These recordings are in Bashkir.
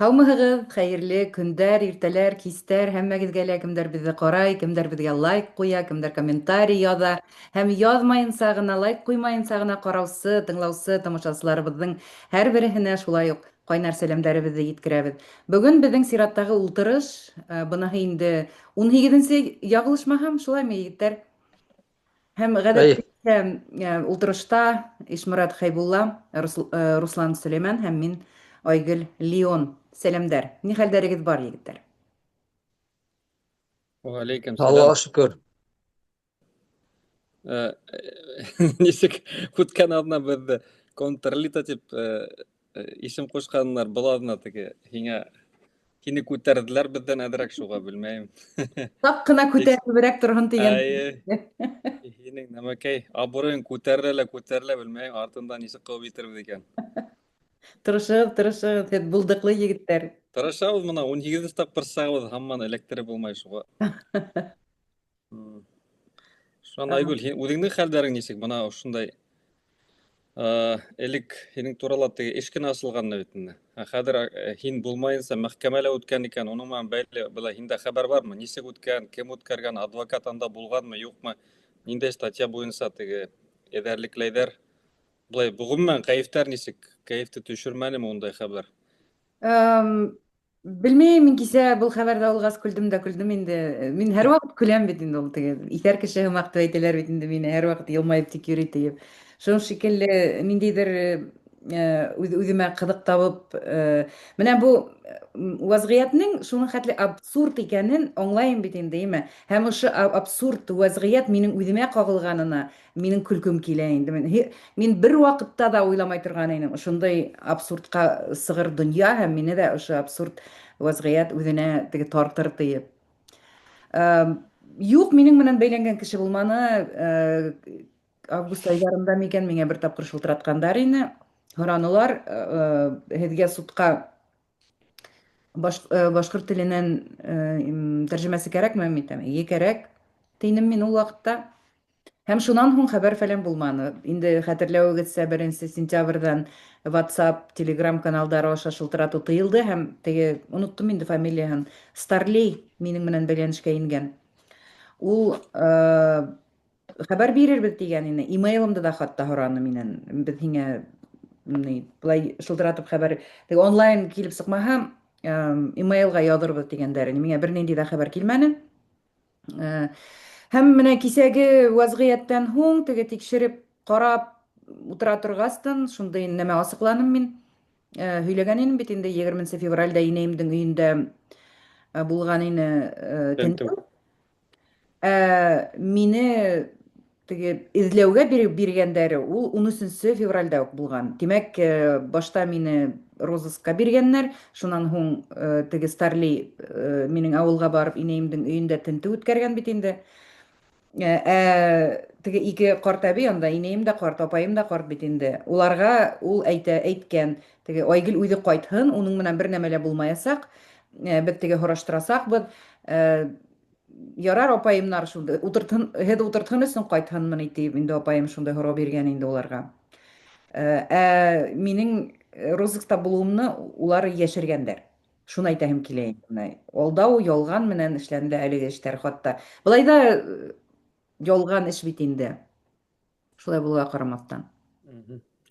Һаумыһығыҙ, хәйерле көндәр, иртәләр, кистәр һәммәгеҙгә лә, кемдәр беҙҙе ҡарай, кемдәр беҙгә лайк ҡуя, кемдәр комментарий яҙа һәм яҙмайынса ғына, лайк ҡуймайынса ғына ҡараусы, тыңлаусы тамашасыларыбыҙҙың һәр береһенә шулай уҡ ҡайнар сәләмдәребеҙҙе еткерәбеҙ. Бөгөн беҙҙең сираттағы ултырыш, быныһы инде 18-нсе яғылышмаһам, шулаймы, егеттәр? Һәм ғәҙәттәгесә ултырышта Ишморат Хәйбулла, Руслан Сөләймән һәм мин, Айгөл Леон. Сәләмдәр. Ни хәлдәрегеҙ бар, егеттәр? Вәләйкем сәлам. Аллаға шөкөр. Нисек үткән аҙна беҙҙе контрлита тип исем ҡушҡандар, был аҙна теге һиңә һине күтәрҙеләр беҙҙән әҙерәк, шуға белмәйем. Саҡ ҡына күтәрелеберәк торһон тигән. Әйе. Һинең нәмәкәй абруйың күтәрелә лә күтәрелә, белмәйем, артында нисек ҡыуып етербеҙ икән. Тырышығыҙ, тырышығыҙ, һеҙ булдыҡлы егеттәр. Тырышабыҙ, мына 18 тапҡыр сығабыҙ, һаман эләктереп булмай шуға. Шунан, Айгөл, һин үҙеңдең хәлдәрең нисек? Бына ошондай элек һинең турала теге эш кенә асылған бит инде. Ә хәҙер һин булмайынса мәхкәмә лә үткән икән, уның менән бәйле былай һиндә хәбәр бармы? Нисек үткән, кем үткәргән, адвокат анда булғанмы, юҡмы? Ниндәй статья буйынса теге эҙәрлекләйҙәр? Былай ғөмүмән кәйефтәр нисек? Кәйефте төшөрмәнеме ундай хәбәр? Белмәйем, мин кисә был хәбәрҙе алғас көлдөм дә көлдөм инде. Мин һәр ваҡыт көләм бит инде ул теге. Иҫәр кеше һымаҡ тип әйтәләр бит инде мине, һәр ваҡыт йылмайып тик йөрөй тиеп. Шуның шикелле ниндәйҙер үҙ үҙемә ҡыҙыҡ табып, менә бу вәзгыятьнең шуның хәтле абсурд икәнен аңлайым бит инде, име? Һәм ошо абсурд вәзгыять минең үземә ҡағылғанына минең көлкөм килә инде. Мин бер ваҡытта да уйламай торған инем, ошондай абсурдҡа сығыр донъя һәм мине дә ошо абсурд вәзгыять үҙенә теге тартыр тиеп. Юҡ, минең менән бәйләнгән кеше булманы. Август айҙарында микән миңә бер тапҡыр шылтыратҡандар ине. Һоранылар, һеҙгә судҡа башҡорт теленән тәржемәсе кәрәкме? Мин әйтәм, эйе кәрәк, тинем мин ул ваҡытта. Һәм шунан һуң хәбәр фәлән булманы. Инде хәтерләүегеҙсә, 1 сентябрҙән WhatsApp, Telegram каналдары аша шылтыратыу тыйылды һәм теге, оноттом инде фамилияһын, Старлей минең менән бәйләнешкә ингән. Ул хәбәр бирербеҙ тигән ине. Имейлымды да хатта һораны минән. Беҙ һиңә ни, былай шылтыратып хәбәр, теге онлайн килеп сыҡмаһа, имейлға яҙырбыҙ тигәндәр ине. Миңә бер ниндәй ҙә хәбәр килмәне. Һәм менә кисәге вәзгыятьтән һуң теге тикшереп ҡарап утыра торғастын шундай нәмә асыҡланым мин. Һөйләгән инем бит инде, 20 февральдә инәйемдең өйөндә булған ине Тентеү. тентеү. Мине теге эҙләүгә биргәндәре ул 13 февральдә үк булған. Тимәк, башта мине розыскка биргәннәр, шунан һуң теге Старли минең ауылға барып инәйемдең өйөндә тентеү үткәргән бит инде. Ә теге ике ҡарт әбей анда, инәйем дә ҡарт, апайым да ҡарт бит инде. Уларға ул әйтә, әйткән, теге Айгөл үҙе ҡайтһын, уның менән бер нәмә лә булмаясаҡ. Беҙ теге һораштырасаҡбыҙ. Ярар, апайымнар шундай, утыртһын, һеҙ утыртһын өсөн ҡайтһынмы ни тип инде апайым шундай һорау биргән инде уларға. Ә минең розыскта булыуымны улар йәшергәндәр. Шуны әйтәһем килә инде. Менә алдау, ялған менән эшләнде әлеге эштәр хатта. Былай да ялған эш бит инде. Шулай булыуға ҡарамаҫтан.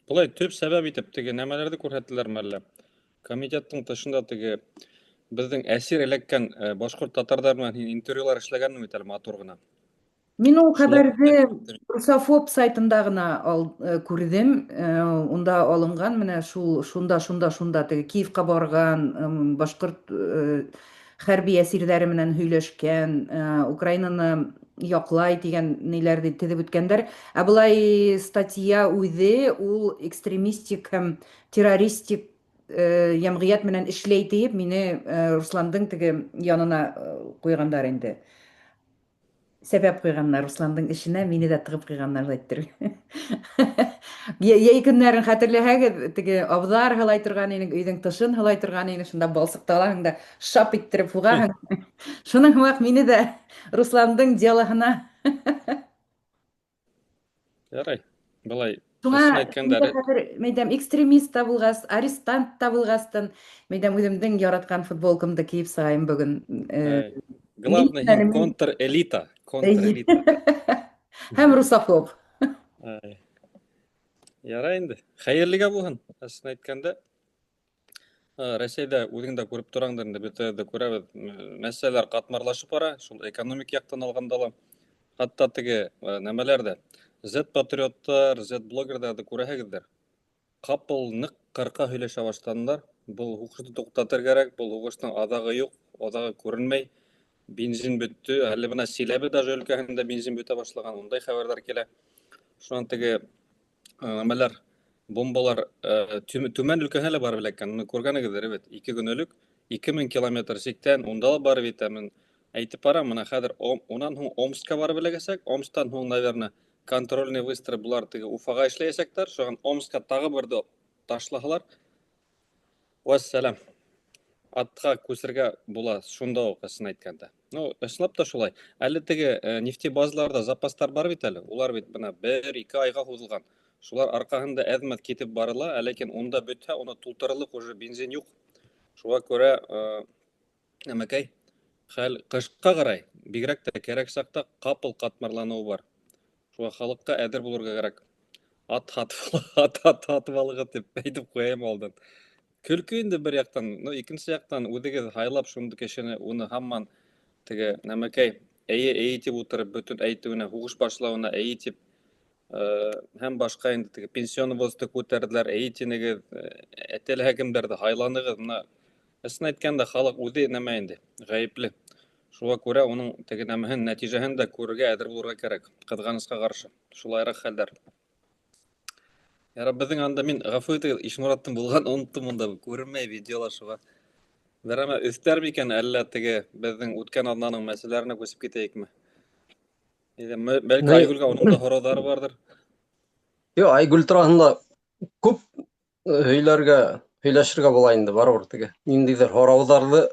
Былай төп сәбәп итеп теге нәмәләрҙе күрһәттеләрме әллә? Комитеттың тышында теге беҙҙең әсир эләккән башҡорт татарҙар менән һин интервьюлар эшләгәнме бит әле матур ғына? Мин ул Шулар хәбәрҙе Русофоб сайтында ғына күрҙем. Унда алынған менә шул, шунда, шунда, шунда теге Киевҡа барған, башҡорт хәрби әсирҙәре менән һөйләшкән, Украинаны яҡлай тигән ниләрҙе теҙеп үткәндәр. Ә былай статья үҙе ул экстремистик һәм террористик йәмғиәт менән эшләй тиеп мине Русландың теге янына ҡуйғандар инде. Сәбәп ҡуйғандар Русландың эшенә, мине дә тығып ҡуйғандар әйттереп. Йәй көннәрен хәтерләһәгеҙ, теге абҙар һылай торған инек, өйҙөң тышын һылай торған инек, шунда балсыҡты алаһың да шап иттереп һуғаһың. Шуның һымаҡ мине дә Русландың делаһына. Ярай, былай Шуңа Ысын әйткәндә, инде хәзер, мәйтәм, экстремист та булгас, арестант та булгастын, мәйтәм, үземнең яраткан футболкамды киеп сыгайым бүген. Әй, Мин главное, һин әле мин контр-элита, контр-элита. Һәм русофоб. Әй. Ярай инде. Хәерлегә булһын. Ысын әйткәндә, Рәсәйдә үзең дә күреп тораңдыр инде, бөтә дә күрәбез. Мәсьәләләр катмарлашып бара, шул экономик яктан алганда ла. Хатта теге нәмәләр дә, Z-патриотлар, Z-блогерлар да күрәһегездер. Капыл нык кырка һөйләшә башладылар. Был һуғышты туҡтатыр кәрәк, был һуғыштың аҙағы юҡ, аҙағы күренмәй. Бензин бөттө, әле бына Силәбе даже өлкәһендә бензин бөтә башлаған, ундай хәбәрҙәр килә. Шунан теге нәмәләр, бомбалар Төмән өлкәһенә лә барып эләккән. Уны күргәнегеҙҙер бит. 2 көн элек 2000 километр сиктән унда ла барып етә. Мин әйтеп барам, бына хәҙер унан һуң Омскка барып эләгәсәк. Омсктан һуң, наверное, контрольный выстрел булар теге Уфаға эшләйәсәктәр. Шунан Омскка тағы берҙе ташлаһалар. Вассалам. Атҡа күсергә була шунда уҡ, ысын әйткәндә. Ну, ысынлап та шулай. Әле теге нефтебазаларҙа запастар бар бит әле. Улар бит бына 1-2 айға һуҙылған. Шулар арҡаһында әҙ-мәҙ китеп барыла, ә ләкин унда бөтһә, уны тултырырлыҡ уже бензин юҡ. Шуға күрә, нәмәкәй, хәл ҡышҡа ҡарай, бигерәк тә кәрәк саҡта ҡапыл ҡатмарланыуы бар. Шуға халыҡҡа әҙер булырға кәрәк. Ат һатып ат, ат һатып алығыҙ тип әйтеп ҡуяйым алдан. Көлкө инде бер яҡтан, но икенсе яҡтан үҙегеҙ һайлап шундай кешене, уны һаман теге нәмәкәй, эйе, эйе тип ултырып, бөтөн әйтеүенә, һуғыш башлауына эйе тип, һәм башҡа инде теге пенсионный возрастты күтәрҙеләр, эйе тинегеҙ, теләһә кемдәрҙе һайланығыҙ. Бына ысын әйткәндә, халыҡ үҙе нәмә инде, ғәйепле. Шуға күрә уның теге нәмәһен, нәтижәһен дә күрергә әҙер булырға кәрәк, ҡыҙғанысҡа ҡаршы. Шулайыраҡ хәлдәр. Яра, беҙҙең анда мин, ғәфү итегеҙ, Ишмораттың булған оноттом унда, күренмәй видеола шуға. Берәмә өҫтәр микән, әллә теге беҙҙең үткән аҙнаның мәсьәләләренә күсеп китәйекме? Әйҙә, бәлки Айгөлгә уның да һорауҙары барҙыр. Юҡ, Айгөл тураһында күп һөйләшергә була инде, барыбер теге. Ниндәйҙер һорауҙарҙы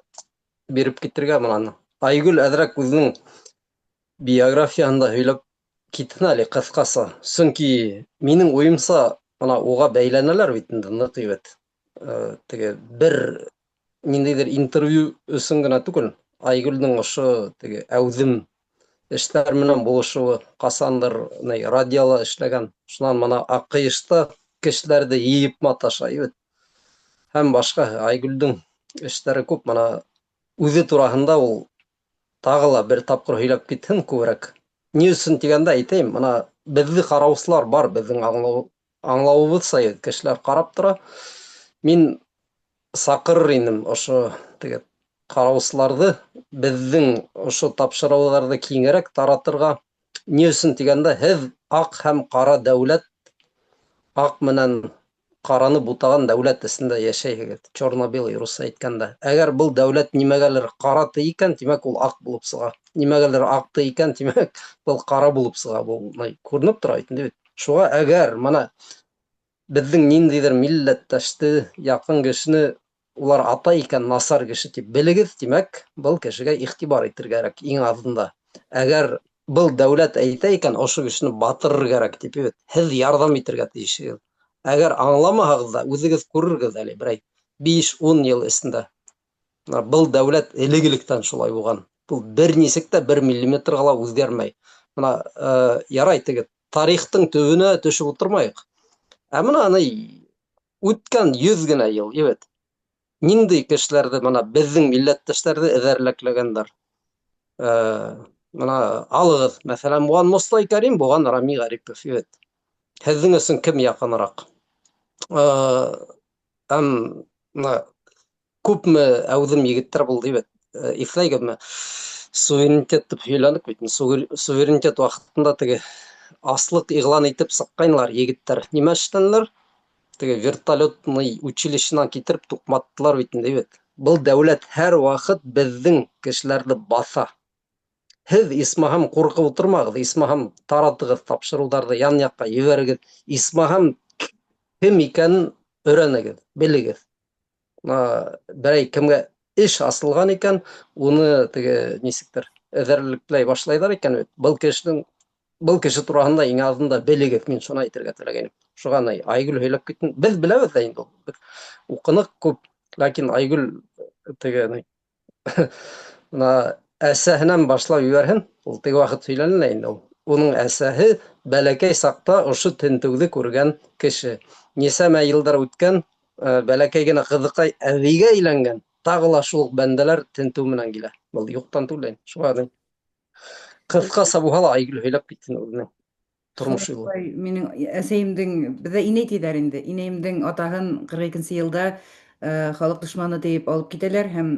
биреп китергә бынан. Айгөл әҙерәк үҙенең биографияһында һөйләп китһен әле ҡыҫҡаса. Сөнки минең уйымса, бына уға бәйләнәләр бит инде ныҡ һәйбәт. Теге бер ниндәйҙер интервью өсөн генә түгел, Айгөлдөң ошо теге әүҙем эштәр менән булышыуы, ҡасандыр ни радиола эшләгән, шунан бына Аҡыйышта кешеләрҙе йыйып маташа бит. Һәм башҡа Айгөлдөң эштәре күп, бына үҙе тураһында ул тағы ла бер тапҡыр һөйләп китһен күберәк. Ни өсөн тигәндә әйтәйем, бына беҙҙе ҡараусылар бар, беҙҙең аңлауыбыҙса кешеләр ҡарап тора. Мин саҡырыр инем ошо теге ҡараусыларҙы беҙҙең ошо тапшырыуҙарҙы киңерәк таратырға. Ни өсөн тигәндә, һеҙ аҡ һәм ҡара дәүләт, аҡ менән ҡараны бутаған дәүләт эсендә йәшәйһегеҙ, черно-белый русса әйткәндә. Әгәр был дәүләт нимәгәлер ҡара ти икән, тимәк ул аҡ булып сыға. Нимәгәлер аҡ ти икән, тимәк был ҡара булып сыға. Был күренеп тора бит инде бит. Шуға әгәр бына беҙҙең ниндәйҙер милләттәште, яҡын кешене улар атай икән, насар кеше тип белегеҙ, тимәк был кешегә иғтибар итергә кәрәк иң аҙында. Әгәр был дәүләт әйтә икән, ошо кешене батырыр кәрәк тип бит, һеҙ ярҙам итергә тейешһегеҙ. Әгәр аңламаһағыҙ ҙа, үҙегеҙ күрерһегеҙ әле берәй биш-ун йыл эсендә. Бына был дәүләт элек-электән шулай булған. Был бер нисек тә бер миллиметрға ла үҙгәрмәй. Бына ярай теге тарихтың төбөнә төшөп ултырмайыҡ. Ә бына аны үткән 100 генә йыл, ебет. Ниндәй кешеләрҙе бына беҙҙең милләттәштәрҙе эҙәрләкләгәндәр. Бына алығыҙ, мәҫәлән, булған Мостай Кәрим, булған Рами Ғарипов, ебет. Һеҙҙең өсөн кем яҡыныраҡ? Һәм бына күпме әүҙем егеттәр булды, ебет. Иҫләйгеҙме? Суверенитет тип һөйләнек бит. Суверенитет ваҡытында теге аслыҡ иғлан итеп сыҡҡайнылар егеттәр. Нимә эшләнеләр? Теге вертолетный училищенан китереп туҡматтылар бит инде, ебет. Был дәүләт һәр ваҡыт беҙҙең кешеләрҙе баҫа. Һеҙ исмаһам ҡурҡып ултырмағыҙ, исмаһам таратығыҙ тапшырыуҙарҙы, ян яҡҡа ебәрегеҙ. Исмаһам кем икәнен өйрәнегеҙ, белегеҙ. Бына берәй кемгә эш асылған икән, уны теге нисектер эҙәрлекләй башлайҙар икән бит. Был кешенең, был кеше тураһында иң аҙында белегеҙ, мин шуны әйтергә теләгәйнем. Шуға Айгөл һөйләп китһен. Беҙ беләбеҙ ҙә инде ул. Беҙ уҡыныҡ күп, ләкин Айгөл теге ни бына әсәһенән башлап ебәрһен. Ул теге ваҡыт һөйләне лә инде ул. Уның әсәһе бәләкәй саҡта ошо тентеүҙе күргән кеше. Нисәмә йылдар үткән, бәләкәй генә ҡыҙыҡай әбейгә әйләнгән. Тағы ла шул уҡ бәндәләр тентеү менән килә. Был юҡтан түгел инде. Шуға ҡыҫҡаса булһа ла Айгөл һөйләп китһен үҙенең тормош юлы. Минең әсәйемдең, беҙҙә инәй тиҙәр инде, инәйемдең атаһын 42 йылда халыҡ дошманы тиеп алып китәләр һәм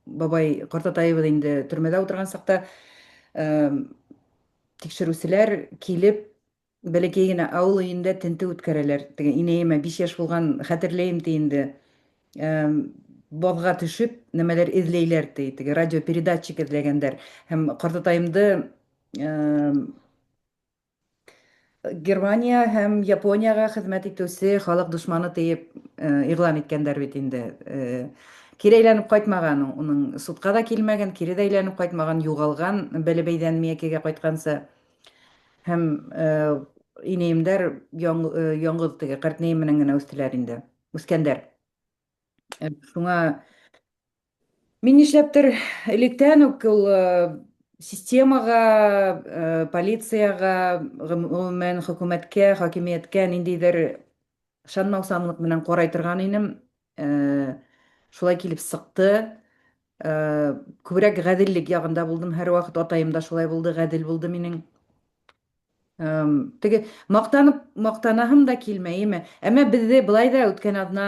бабай ҡартатайыбыҙ инде төрмәлә ултырған саҡта тикшереүселәр килеп бәләкәй генә ауыл өйөндә тентеү үткәрәләр. Теге инәйемә 5 йәш булған, хәтерләйем ти инде. Баҙға төшөп, нәмәләр эҙләйләр ти, теге радиопередатчик эҙләгәндәр. Һәм ҡартатайымды Германия һәм Японияға хеҙмәт итеүсе халыҡ дошманы тиеп иғлан иткәндәр бит инде. Кире әйләнеп ҡайтмаған, уның судҡа да килмәгән, кире дә әйләнеп ҡайтмаған, юғалған Бәләбәйҙән Миәкәгә ҡайтҡансы. Һәм инәйемдәр яңғыҙ теге ҡартнәйем менән генә үҫтеләр инде, үҫкәндәр. Шуңа мин нишләптер электән үк ул системаға, полицияға, ғөмүмән хөкүмәткә, хакимиәткә ниндәйҙер ышанмаусанлыҡ менән ҡарай торған инем. Шулай килеп сыҡты. Күберәк ғәҙеллек яғында булдым һәр ваҡыт. Атайым да шулай булды, ғәҙел булды минең. Теге маҡтанып маҡтанаһым да килмәйме. Әммә беҙҙе былай ҙа үткән аҙна,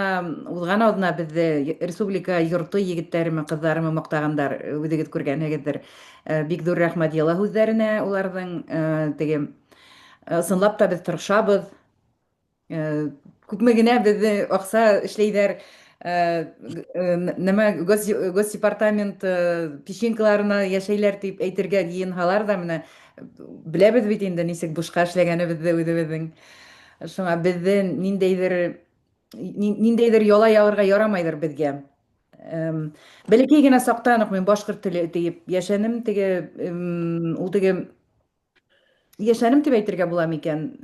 уҙған аҙна беҙҙе республика йорто егеттәреме, ҡыҙҙарымы маҡтағандар, үҙегеҙ күргәнһегеҙҙер. Бик ҙур рәхмәт йылы һүҙҙәренә уларҙың. Теге ысынлап та беҙ тырышабыҙ. Күпме генә беҙҙе аҡса эшләйҙәр, нәмә госдепартамент печенькаларына йәшәйләр тип әйтергә йыйынһалар ҙа, менә беләбеҙ бит инде нисек бушҡа эшләгәнебеҙҙе үҙебеҙҙең. Шуңа беҙҙе ниндәйҙер яла яғырға ярамайҙыр беҙгә. Бәләкәй генә саҡтан уҡ мин башҡорт теле тиеп йәшәнем, теге ул теге йәшәнем тип әйтергә була микән?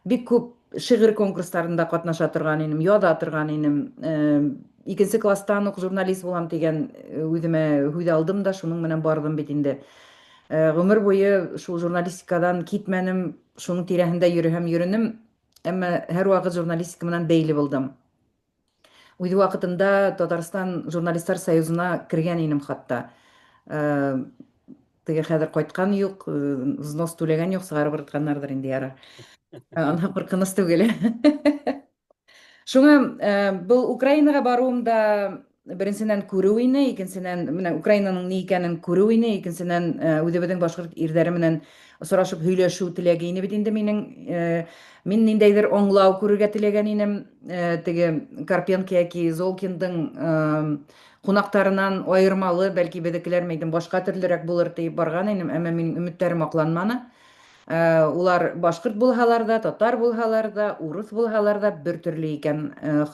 Бик күп шиғыр конкурстарында ҡатнаша торған инем, яҙа торған инем. Икенсе класстан уҡ журналист булам тигән үҙемә һүҙ алдым да, шуның менән барҙым бит инде. Ғүмер буйы шул журналистикадан китмәнем, шуның тирәһендә йөрөһәм йөрөнөм, әммә һәр ваҡыт журналистика менән бәйле булдым. Үҙ ваҡытында Татарстан журналистар союзына кергән инем хатта. Теге хәҙер ҡайтҡан юҡ, взнос түләгән юҡ, сығарып ырғытҡандарҙыр инде, ярар. Ана ҡурҡыныс түгел. Шуңа был Украинаға барыуым да беренсенән күреү ине, икенсенән менә Украинаның ни икәнен күреү ине, икенсенән үҙебеҙҙең башҡорт ирҙәре менән осрашып һөйләшеү теләге ине бит инде минең. Мин ниндәйҙер аңлау күрергә теләгән инем. Теге Карпенко йәки Золкиндың ҡунаҡтарынан айырмалы, бәлки беҙҙекеләр мәйтәм башҡа төрлөрәк булыр тип барған инем, әммә минең өмөттәрем аҡланманы. Улар башҡорт булһалар ҙа, татар булһалар ҙа, урыҫ булһалар ҙа бер төрлө икән.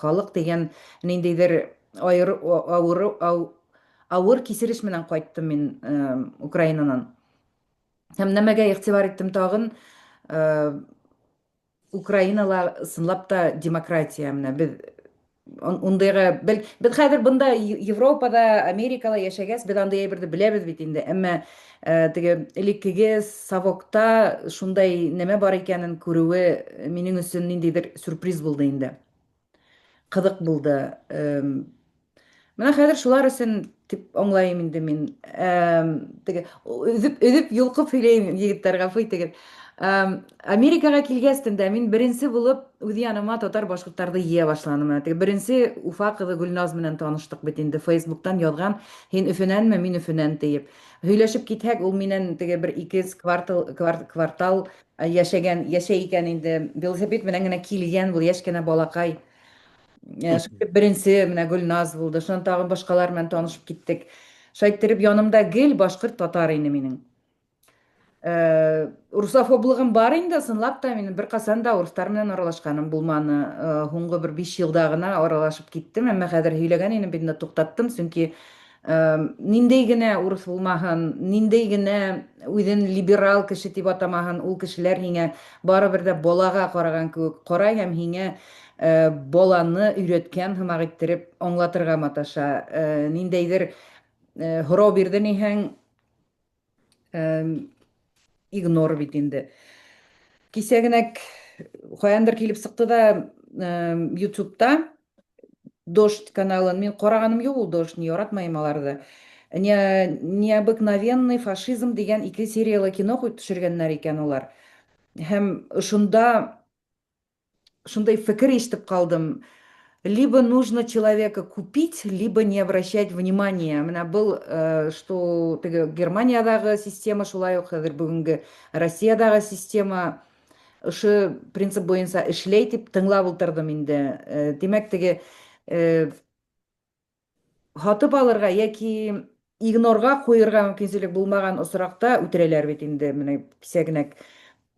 Халыҡ тигән ниндәйҙер ауыр, ауыр кисереш менән ҡайттым мин Украинанан. Һәм нәмәгә иғтибар иттем тағын, Украинала ысынлап та демократия менә беҙ ундайға бел, беҙ хәҙер бында Европада, Америкала йәшәгәс, беҙ андай әйберҙе беләбеҙ бит инде. Әммә теге элеккеге совокта шундай нәмә бар икәнен күреүе минең өсөн ниндәйҙер сюрприз булды инде. Ҡыҙыҡ булды. Менә хәҙер шулар өсөн дип аңлайым инде мин. Теге өҙөп өҙөп йолҡоп һөйләйем, егеттәр, ғәфү итегеҙ. Америкаға килгәстен дә мин беренсе булып үҙ яныма татар башҡорттарҙы йыя башланым. Менә теге беренсе Уфа ҡыҙы Гөлназ менән таныштыҡ бит инде. Фейсбуктан яҙған, һин Өфөнәнме, мин Өфөнән тиеп. Һөйләшеп китһәк, ул минән теге бер ике квартал йәшәгән, йәшәй икән инде. Велосипед менән генә килгән был йәш кенә балаҡай. Шулай беренсе менә Гөлназ булды. Шунан тағын башҡалар менән танышып киттек. Шулай иттереп янымда гел башҡорт татар ине минең. Русофоблығым бар инде, ысынлап та минең бер ҡасан да урыҫтар менән аралашҡаным булманы. Һуңғы бер 5 йылда ғына аралашып киттем, әммә хәҙер һөйләгән инем бит инде, туҡтаттым, сөнки Ниндәй генә урыҫ булмаһын, ниндәй генә үҙен либерал кеше дип атамаһын, ул кешеләр һиңә барыбер ҙә балаға ҡараған кеүек ҡарай һәм һиңә баланы өйрәткән һымаҡ иттереп аңлатырға маташа. Ниндәйҙер һорау бирҙе ниһәң, игнор бит инде. Кисә генә ҡаяндыр килеп сыҡты да YouTube'та Дождь каналын мин ҡарағаным юҡ ул Дождь, яратмайым аларҙы. Необыкновенный фашизм дигән ике сериялы кино ҡуйып төшөргәннәр икән улар. Һәм шунда шундай фекер ишетеп ҡалдым. Либо нужно человека купить, либо не обращать внимания. Менә был, что теге Германиядәге система шулай уҡ хәҙер бөгөнгө Россиядәге система ошо принцип буйынса эшләй тип тыңлап ултырҙым инде. Тимәк, теге һатып алырға йәки игнорға ҡуйырға мөмкинселек булмаған осраҡта үтерәләр бит инде. Менә кисә генә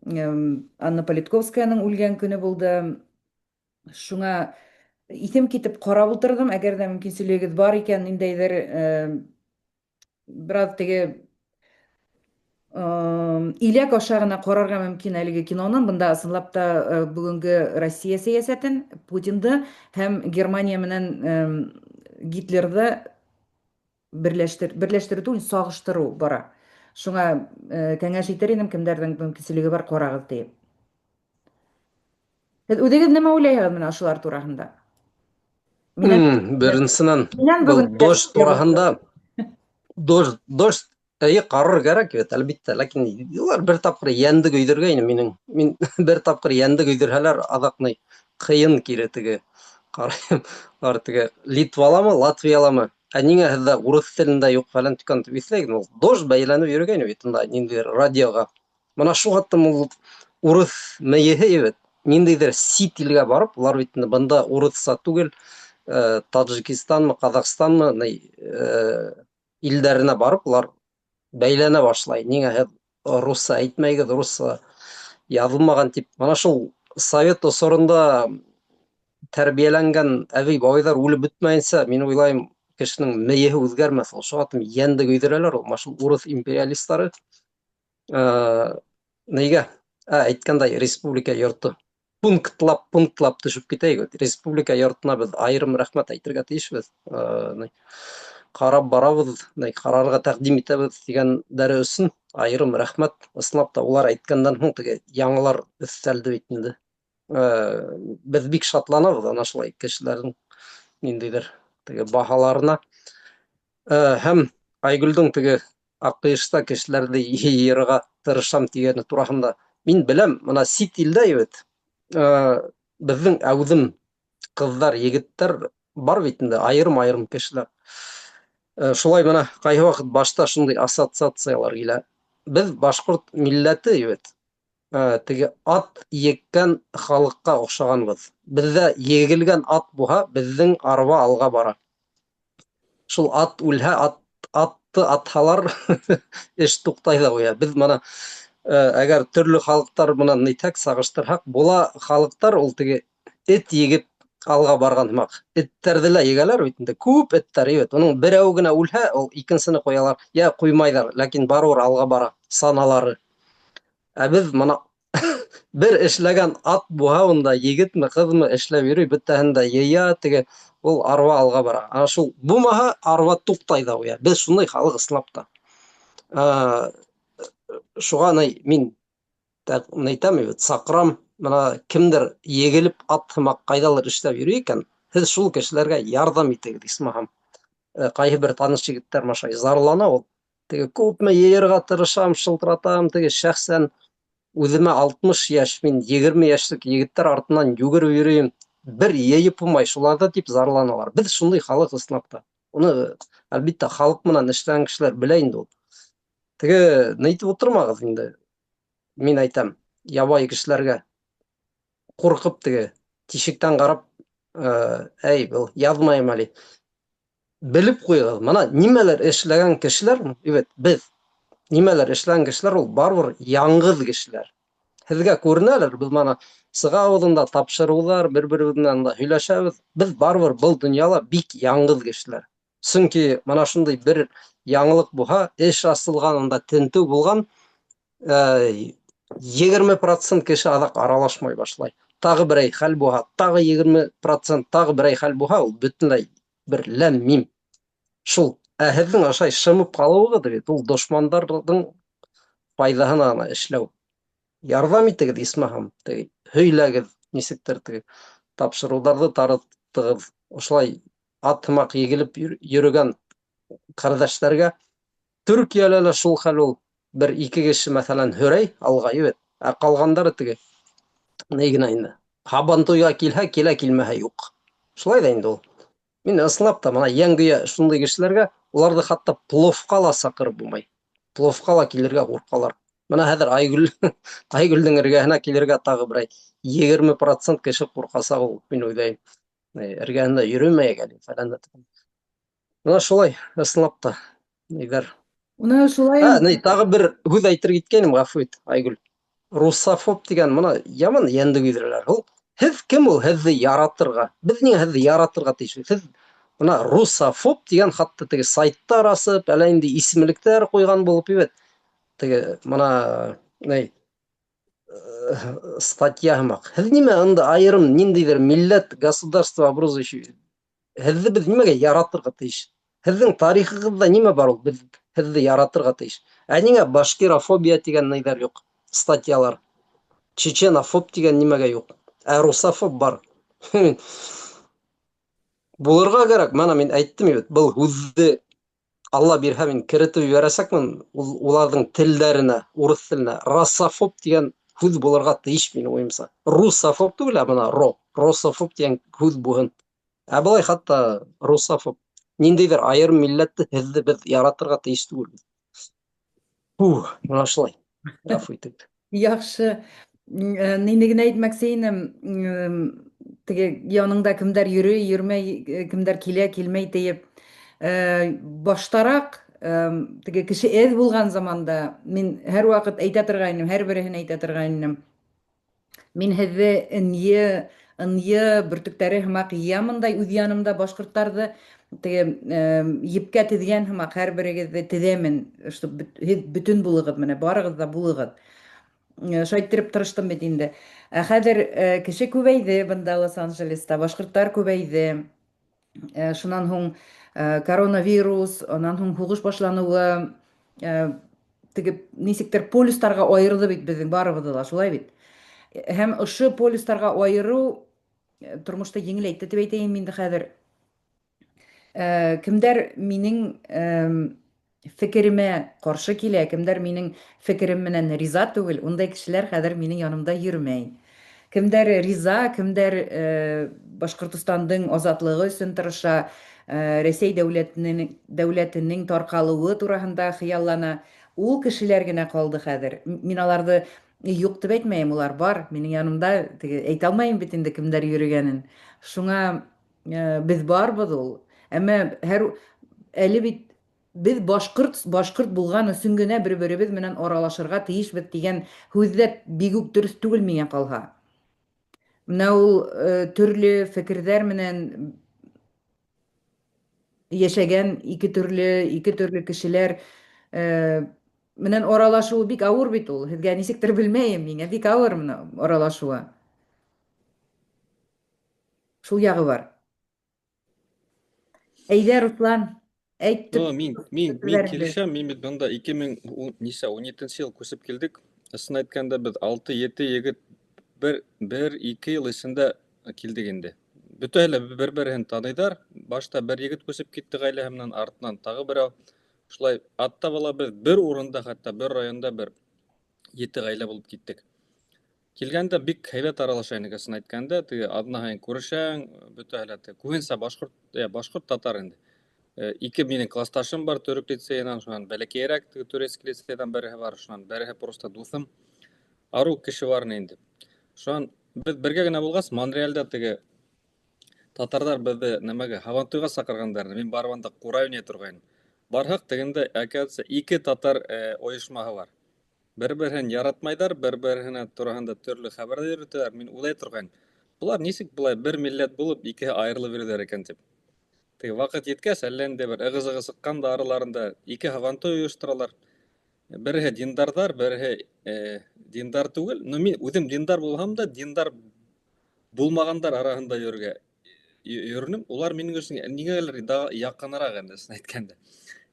Анна Политковскаяның үлгән көнө булды. Шуңа иҫем китеп ҡарап ултырҙым. Әгәр ҙә мөмкинселегегеҙ бар икән, ниндәйҙер бер аҙ теге иләк аша ғына ҡарарға мөмкин әлеге киноны. Бында ысынлап та бөгөнгө Россия сәйәсәтен, Путинды һәм Германия менән Гитлерҙы берләштер, берләштерү түгел, сағыштырыу бара. Шуңа кәңәш итер инем, кемдәрҙең мөмкинселеге бар, ҡарағыҙ тиеп. Һеҙ үҙегеҙ нимә уйлайһығыҙ менә ошолар тураһында? Минән, Беренсенән, минән был бөгөн Дождь тураһында Дождь эйе ҡарар кәрәк бит, әлбиттә, ләкин улар бер тапҡыр йәнде көйҙөргәйне минең. Мин бер тапҡыр йәнде көйҙөрһәләр, аҙаҡ ни ҡыйын кире теге ҡарайым. Улар теге Литваламы, Латвияламы? Ә ниңә һеҙҙә урыҫ телендә юҡ фәлән төкән тип иҫләйем. Ул Дождь бәйләнеп йөрөгәйне бит унда ниндәйҙер радиоға. Мына шул хаттым ул урыҫ мейеһе бит. Ниндәйҙер сит илгә барып, улар бит инде бында урыҫса түгел, Таджикистанмы, Ҡаҙағстанмы, ни, илдәренә барып, улар бәйләнә башлай. Ниңә һеҙ русса әйтмәйгеҙ, русса яҙылмаған тип. Мына шул совет осоронда тәрбиәләнгән әбей бабайҙар үлеп бөтмәйенсә, мин уйлайым, кешенең мейеһе үҙгәрмәҫ. Ул шуға тим йәнде көйҙөрәләр ул, мына шул урыҫ империалистары. Нигә? Әйткәндәй, республика йорто. Пунктлап, пунктлап төшөп китәйек. Республика йортона беҙ айырым рәхмәт әйтергә тейешбеҙ. Ҡарап барабыҙ, ни, ҡарарға тәҡдим итәбеҙ тигәндәре өсөн айырым рәхмәт. Ысынлап та улар әйткәндән һуң теге яңылар өҫтәлде бит инде. Беҙ бик шатланабыҙ ана шулай кешеләрҙең ниндәйҙер теге баһаларына. Һәм Айгөлдөң теге АҠШ-та кешеләрҙе йыйырға тырышам тигәне тураһында мин беләм, мына сит илдә бит, беҙҙең әүҙем ҡыҙҙар, егеттәр бар бит инде, айырым-айырым кешеләр. Шулай мына ҡайһы ваҡыт башта шундай ассоциациялар килә. Беҙ башҡорт милләте бит, теге ат еккән халыҡҡа оҡшағанбыҙ. Беҙҙә егелгән ат булһа, беҙҙең арба алға бара. Шул ат үлһә, атты атһалар, эш туҡтай ҙа ҡуя. Беҙ мына, әгәр төрлө халыҡтар менән нитһәк, сағыштырһаҡ, була халыҡтар ул теге эт егеп алға барған һымаҡ. Эттәрҙе лә егәләр бит инде, күп эттәр бит. Уның берәү генә үлһә, ул икенсене ҡуялар, йә ҡуймайҙар, ләкин барыбер алға бара саналары. Ә беҙ мына бер эшләгән ат булһа, унда егетме, ҡыҙмы эшләп йөрөй, бөтәһен дә йыя, теге ул арба алға бара. Ана шул булмаһа, арба туҡтай ҙа ҡуя. Беҙ шундай халыҡ ысынлап та. Шуға ни мин әйтәм бит, саҡырам, мына кемдер егелеп ат һымаҡ ҡайҙалыр эшләп йөрөй икән, һеҙ шул кешеләргә ярҙам итегеҙ, исмаһам. Ҡайһы бер таныш егеттәр машай зарлана ул. Теге күпме йыйырға тырышам, шылтыратам, теге шәхсән үҙемә 60 йәш, мин 20 йәшлек егеттәр артынан йүгереп йөрөйөм. Бер йыйып булмай шуларҙы тип зарланалар. Беҙ шундай халыҡ ысынлап та. Уны әлбиттә халыҡ менән эшләгән кешеләр белә инде ул. Теге нәйтеп ултырмағыҙ инде. Мин әйтәм, ябай кешеләргә ҡурҡып теге тишектән ҡарап, әй, был яҙмайым әле. Белеп ҡуйығыҙ, мына нимәләр эшләгән кешеләр, бит беҙ нимәләр эшләгән кешеләр ул барыбер яңғыҙ кешеләр. Һеҙгә күренәлер, беҙ мына сығабыҙ унда тапшырыуҙар, бер-беребеҙ менән унда һөйләшәбеҙ. Беҙ барыбер был донъяла бик яңғыҙ кешеләр. Сөнки мына шундай бер яңылыҡ булһа, эш асылған, унда тентеү булған, 20% кеше аҙаҡ аралашмай башлай. Тағы берәй хәл булһа, тағы 20%, тағы берәй хәл булһа, ул бөтөнләй бер ләм-мим. Шул. Ә һеҙҙең ошолай шымып ҡалыуығыҙ бит ул дошмандарҙың файҙаһына ғына эшләү. Ярҙам итегеҙ, исмаһам, теге һөйләгеҙ, нисектер теге тапшырыуҙарҙы тараттығыҙ. Ошолай ат һымаҡ егелеп йөрөгән ҡәрҙәштәргә. Төркиәлә лә шул хәл ул. Бер-ике кеше, мәҫәлән, һөрәй алға, бит. Ә ҡалғандары теге ни генә инде. Һабантуйға килһә, килә, килмәһә юҡ. Шулай ҙа инде ул. Мин ысынлап та мына йәнгөйә шундай кешеләргә, уларҙы хатта пловҡа ла саҡырып булмай. Пловҡа ла килергә ҡурҡалар. Мына хәҙер Айгөл Айгөлдөң эргәһенә килергә тағы берәй 20% кеше ҡурҡасаҡ ул, мин уйлайым. Эргәһендә йөрөмәйек әле, фәлән дә. Мына шулай, ысынлап та. Ниләр. Уны шулай. Ә, ни, тағы бер һүҙ әйтер киткәйнем, ғәфү ит, Айгөл. Русофоб тигән мына яман йәнде көйҙөрәләр. Ул һеҙ кем ул һеҙҙе яратырға? Беҙ ниңә һеҙҙе яратырға тейешбеҙ? Һеҙ мына русофоб тигән хатта теге сайттар асып, әллә инде исемлектәр ҡуйған булып бит. Теге мына ни статья һымаҡ. Һеҙ нимә ында айырым ниндәйҙер милләт, государство образующий Һеҙҙе беҙ нимәгә яратырға тейеш? Һеҙҙең тарихығыҙҙа нимә бар ул? Беҙ һеҙҙе яратырға тейеш. Ә ниңә башкирофобия тигән ниҙәр юҡ? Статьялар. Чеченофоб тигән нимәгә юҡ? Ә русофоб бар. Булырға кәрәк. Мана мин әйттем бит, был һүҙҙе Алла бирһә мин керетеп ебәрәсәкмен ул уларҙың телдәренә, урыҫ теленә. Расофоб тигән һүҙ булырға тейеш минең уйымса. Русофоб түгел, ә мына ро, рософоб тигән һүҙ булһын. Ә былай хатта русофоб. Ниндәйҙер айырым милләтте һеҙҙе беҙ яратырға тейеш түгелбеҙ. Фух, мына шулай. Ғәфү итегеҙ. Яҡшы. Нине генә әйтмәксе инем, теге яныңда кемдәр йөрөй, йөрмәй, кемдәр килә, килмәй диеп. Баштарак теге кеше әҙ булған заманда мин һәрвакыт әйтә торгайным, һәрбереһен әйтә торгайным. Мин һеҙҙе ынйы, ынйы бөртөктәре һымаҡ йыямын да үҙ янымда башҡорттарҙы теге епкә теҙгән һымаҡ һәр берегеҙҙе теҙәмен, чтоб һеҙ бөтөн булығыҙ, менә барығыҙ да булығыҙ. Шулай иттереп тырыштым бит инде. Ә хәҙер кеше күбәйҙе бында Лос-Анджелеста, башҡорттар күбәйҙе. Шунан һуң коронавирус, анан һуң һуғыш башланыуы теге нисектер полюстарға айырҙы бит беҙҙең барыбыҙҙы ла, шулай бит. Һәм ошо полюстарға айырыу тормошто еңеләйтте тип әйтәйем инде хәҙер. Кемдәр минең фекеремә ҡаршы килә, кемдәр минең фекерем менән риза түгел, ундай кешеләр хәҙер минең янымда йөрөмәй. Кемдәр риза, кемдәр Башҡортостандың азатлығы өсөн тырыша, Рәсәй дәүләтенең, дәүләтенең тарҡалыуы тураһында хыяллана, ул кешеләр генә ҡалды хәҙер. Мин аларҙы юҡ тип әйтмәйем, улар бар, минең янымда, теге әйтә алмайым бит инде кемдәр йөрөгәнен. Шуңа беҙ барбыҙ ул. Әммә һәр әле бит беҙ башҡорт башҡорт булған өсөн генә бер-беребеҙ менән аралашырға тейешбеҙ тигән һүҙ ҙә бик үк дөрөҫ түгел миңә ҡалһа. Менә ул төрлө фекерҙәр менән яшәгән ике төрлө кешеләр менән аралашыуы бик ауыр бит ул. Һеҙгә нисектер белмәйем, миңә бик ауыр менә аралашыуы. Шул яғы бар. Әйҙә, Руслан, әйт Ну, мин төп килешәм, мин бит бында 2000 нисә, 17 йыл күсеп килдек. Ысын әйткәндә, беҙ 6-7 егет бер ике йыл эсендә килдек инде. Бөтәһе лә бер-береһен таныйҙар. Башта бер егет күсеп китте ғаиләһе менән, артынан тағы берәү. Шулай атта бала беҙ бер урында, хатта бер районда бер ете ғаилә булып киттек. Килгәндә бик һәйбәт аралаша инек, ысын әйткәндә, теге аҙна һайын күрешәң, бөтәһе лә теге күбенсә башҡорт, башҡорт татар инде. Ике минең классташым бар төрөк лицейынан, шунан бәләкәйерәк теге турецкий лицейҙан береһе бар, шунан береһе просто дуҫым. Арыу кеше бар инде. Шунан беҙ бергә генә булғас, Монреалдә теге татарҙар беҙҙе нәмәгә һабантуйға саҡырғандар. Мин барып анда ҡурай уйнай торғайным. Барһаҡ, тегендә, оказывается, ике татар ойошмаһы бар. Бер-береһен яратмайҙар, бер-береһенә тураһында төрлө хәбәрҙәр йөрөтәләр. Мин уйлай торғайным. Былар нисек былай бер милләт булып, икеһе айырылып йөрөйҙәр икән тип. Теге ваҡыт еткәс, әллә ниндәй бер ығы-зығы сыҡҡан да араларында ике һабантуй ойошторалар. Береһе диндарҙар, береһе диндар түгел. Но мин үҙем диндар булһам да, диндар булмағандар араһында йөрөргә йөрөнөм. Улар минең өсөн ниңәлер яҡыныраҡ инде, ысын әйткәндә.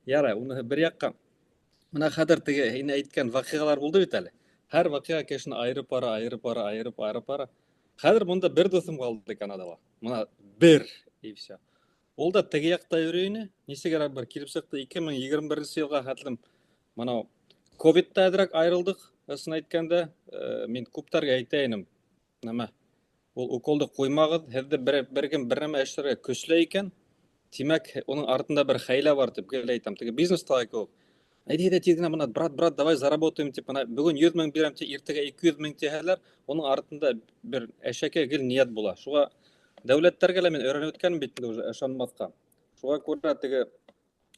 Ярай, уныһы бер яҡҡа. Мына хәҙер теге һин әйткән ваҡиғалар булды бит әле. Һәр ваҡиға кешене айырып бара, айырып бара, айырып, айырып бара. Хәҙер бында бер дуҫым ҡалды Канадала. Мына бер, и все. Ул да теге яҡта йөрөй ине. Нисегерәк бер килеп сыҡты 2021 йылға хәтлем. Мынау ковидта әҙерәк айырылдыҡ, ысын әйткәндә, мин күптәргә әйтә инем. Нәмә? Ул уколды ҡуймағыҙ, һеҙҙе бер кем бер нәмә эшләргә көсләй икән, тимәк, уның артында бер хәйлә бар тип гел әйтәм. Теге бизнестағы кеүек. Әйҙә, әйҙә, тиҙ генә бына, брат, брат, давай заработаем тип, бына бөгөн 100 мең бирәм тип, иртәгә 200 мең тиһәләр, уның артында бер әшәке гел ниәт була. Шуға дәүләттәргә лә мин өйрәнеп үткәнмен бит инде уже ышанмаҫҡа. Шуға күрә теге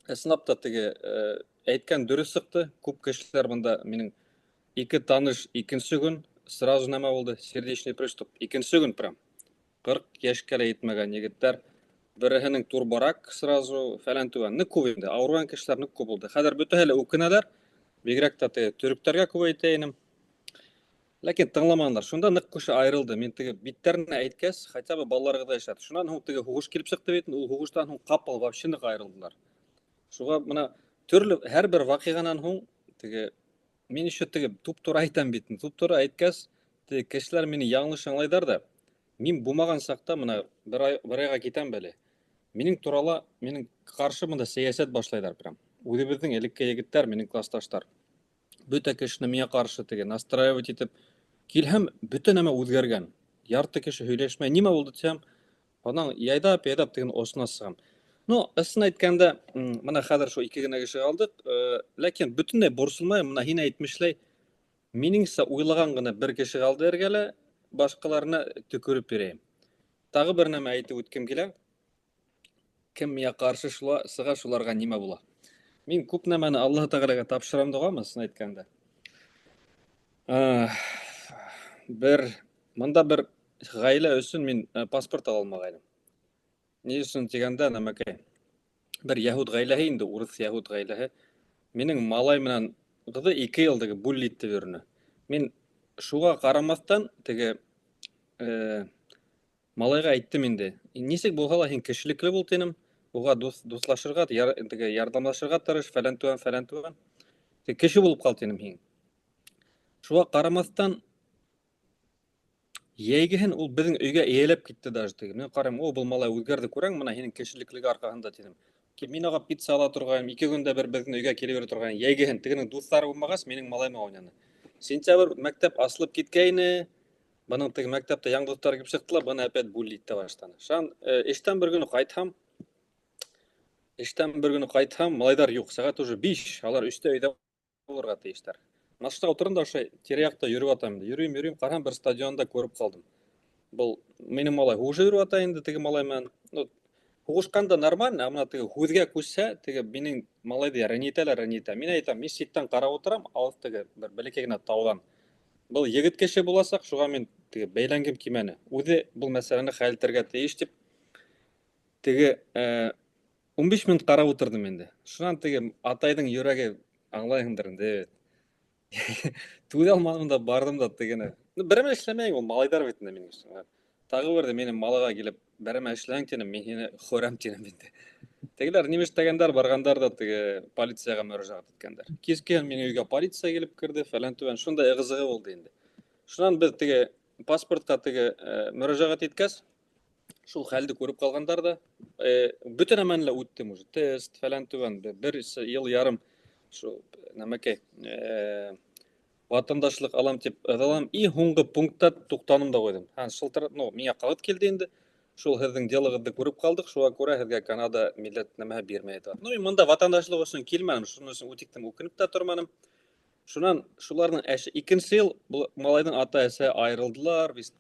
ысынлап та теге әйткән дөрөҫ сыҡты. Күп кешеләр бында минең ике таныш икенсе көн сразу нәмә булды, сердечный приступ. Икенсе көн прям 40 йәшкә лә етмәгән егеттәр. Береһенең турборак сразу фәлән түгән. Ныҡ күп инде, ауырыған кешеләр ныҡ күп булды. Хәҙер бөтәһе лә үкенәләр. Бигерәк тә теге төрөктәргә күп әйтә инем. Ләкин тыңламанылар. Шунда ныҡ кеше айырылды. Мин теге биттәренә әйткәс, хотя бы балаларығыҙ эшләде. Шунан һуң теге һуғыш килеп сыҡты бит, ул һуғыштан һуң ҡапыл вообще ныҡ айырылдылар. Шуға мына төрлө һәр бер ваҡиғанан һуң теге мин еще теге туп-тура әйтәм бит. Туп-тура әйткәс, теге кешеләр мине яңылыш аңлайҙар ҙа. Мин булмаған саҡта мына бер ай, бер айға китәм бәле. Минең турала, минең ҡаршы бында сәйәсәт башлайҙар прям. Үҙебеҙҙең элекке егеттәр, минең классташтар. Бөтә кешене миңә ҡаршы теге настраивать итеп килһәм, бөтә нәмә үҙгәргән. Ярты кеше һөйләшмәй. Нимә булды тиһәм, анан яйдап, яйдап теген осона сығам. Ну, ысын әйткәндә, мына хәҙер шул ике генә кеше ҡалдыҡ, ләкин бөтөнләй борсолмайым, мына һин әйтмешләй, минеңсә уйлаған ғына бер кеше ҡалды эргәлә, башҡаларына төкөрөп бирәйем. Тағы бер нәмә әйтеп үткем килә. Кем миңә ҡаршы сыға, шуларға нимә була? Мин күп нәмәне Аллаһ Тәғәләгә тапшырам доғамы, ысын әйткәндә. Бер мында бер ғаилә өсөн мин паспорт ала алмағайным. Ни өсөн тигәндә, нәмәкәй, бер яһүд ғаиләһе инде, урыҫ яһүд ғаиләһе, минең малай менән ҡыҙы 2 йыл теге булли итеп йөрөнө. Мин шуға ҡарамаҫтан теге малайға әйттем инде. Нисек булһа ла һин кешелекле бул тинем, уға дуҫлашырға, теге ярҙамлашырға тырыш, фәлән түгән, фәлән түгән. Теге кеше булып ҡал тинем һин. Шуға ҡарамаҫтан йәйгеһен ул беҙҙең өйгә эйәләп китте даже теге. Мин ҡарайым, о, был малай үҙгәрҙе, күрәң, мына һинең кешелеклеге арҡаһында тинем. Мин уға пицца ала торғайным, 2 көндә бер беҙҙең өйгә килеп йөрөй торғайным. Йәйгеһен тегенең дуҫтары булмағас, минең малайым уйнаны. Сентябрь мәктәп асылып киткәйне, бының теге мәктәптә яңы дуҫтар килеп сыҡтылар, быны опять булли итә башланы. Шунан эштән бер көнө ҡайтһам, эштән бер көнө ҡайтһам, малайҙар юҡ, сәғәт уже 5, алар 3-тә өйҙә булырға тейештәр. Машинаға ултырам да ошо тирә-яҡта йөрөп ятам инде. Йөрөйөм, йөрөйөм, ҡарам, бер стадионда күреп ҡалдым. Был минең малай һуғышып йөрөп ята инде теге малай менән. Ну, һуғышҡанда нормально, ә мына теге һүҙгә күсһә, теге минең малайҙы рәнйетәләр, рәнйетә. Мин әйтәм, мин ситтән ҡарап ултырам, алыҫ теге бер бәләкәй генә тауҙан. Был егет кеше буласаҡ, шуға мин теге бәйләнгем килмәне. Үҙе был мәсьәләне хәл итергә тейеш тип теге 15 минут ҡарап ултырҙым инде. Шунан теге атайҙың йөрәге аңлайһыңдыр инде. Түҙә алманым да барҙым да тегене. Ну, берәмә эшләмәйем, ул малайҙар бит инде минең өсөн. Тағы берҙе минең малайға килеп, берәмә эшләң тинем, мин һине хөрәм тинем инде. Тегеләр нимә эшләгәндәр, барғандар да теге полицияға мөрәжәғәт иткәндәр. Кискен минең өйгә полиция килеп керҙе, фәлән түбән, шундай ығы-зығы булды инде. Шунан беҙ теге паспортҡа теге мөрәжәғәт иткәс, шул хәлде күреп ҡалғандар да, бөтә нәмәне лә үттем уже, тест, фәлән түбән, бер йыл ярым шул нәмәкәй, ватандашлыҡ алам тип ыҙалам, и һуңғы пунктта туҡтаным да ҡуйҙым. Һәм шылтыр, ну, миңә ҡағыҙ килде инде, шул һеҙҙең делығыҙҙы күреп ҡалдыҡ, шуға күрә һеҙгә Канада милләт нәмәһе бирмәй ята. Ну, мин бында ватандашлыҡ өсөн килмәнем, шуның өсөн үтиктем, үкенеп тә торманым. Шунан шуларҙың әше, икенсе йыл был малайҙың ата-әсәһе айырылдылар, бит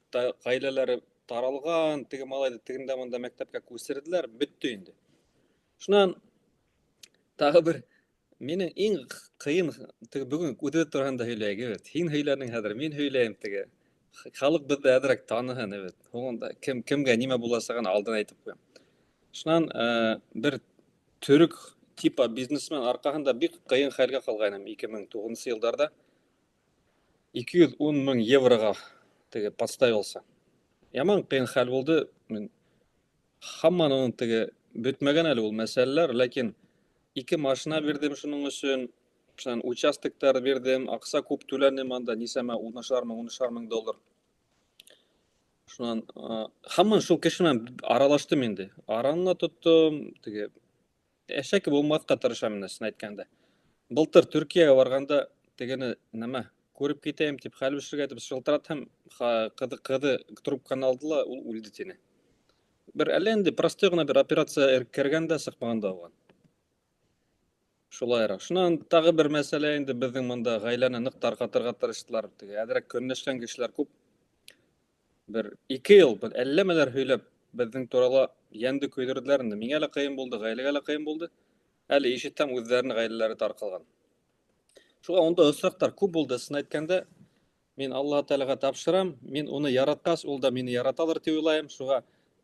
ғаиләләре таралған, теге малайҙы тегендә монда мәктәпкә күсерҙеләр, бөттө инде. Шунан тағы бер минең иң ҡыйын, теге бөгөн үҙебеҙ тураһында һөйләйек, эйе. Һин һөйләнең хәҙер, мин һөйләйем теге. Халыҡ беҙҙе әҙерәк таныһын, эйе. Һуңында кемгә нимә буласағын алдан әйтеп ҡуям. Шунан бер төрөк типа бизнесмен арҡаһында бик ҡыйын хәлгә ҡалғайным 2009 йылдарҙа. 210 мең евроға теге подставился. Яман ҡыйын хәл булды. Мин һаман уның теге бөтмәгән әле ул мәсьәләләр, ләкин ике машина бирҙем шуның өсөн, шунан участоктар бирҙем, аҡса күп түләнем анда, нисәмә унышар мең, унышар мең доллар. Шунан һаман шул кеше менән аралаштым инде. Араны ла тоттом, теге әшәке булмаҫҡа тырышам инде, ысын әйткәндә. Былтыр Төркиәгә барғанда тегене нәмә күреп китәйем тип хәл белешергә итеп шылтыратһам, ҡыҙы трубканы алды ла, ул үлде тине. Бер әллә инде простой ғына бер операция кергән дә сыҡмаған да булған. Шулайыраҡ. Шунан тағы бер мәсьәлә инде беҙҙең бында ғаиләне ныҡ тарҡатырға тырыштылар. Теге әҙерәк көнләшкән кешеләр күп. Бер ике йыл бер әллә нәмәләр һөйләп беҙҙең турала йәнде көйҙөрҙөләр инде. Миңә лә ҡыйын булды, ғаиләгә лә ҡыйын булды. Әле ишетһәм, үҙҙәренең ғаиләләре тарҡалған. Шуға ундай осраҡтар күп булды. Ысын әйткәндә, мин Аллаһ Тәғәләгә тапшырам. Мин уны яратҡас, ул да мине яраталыр тип уйлайым. Шуға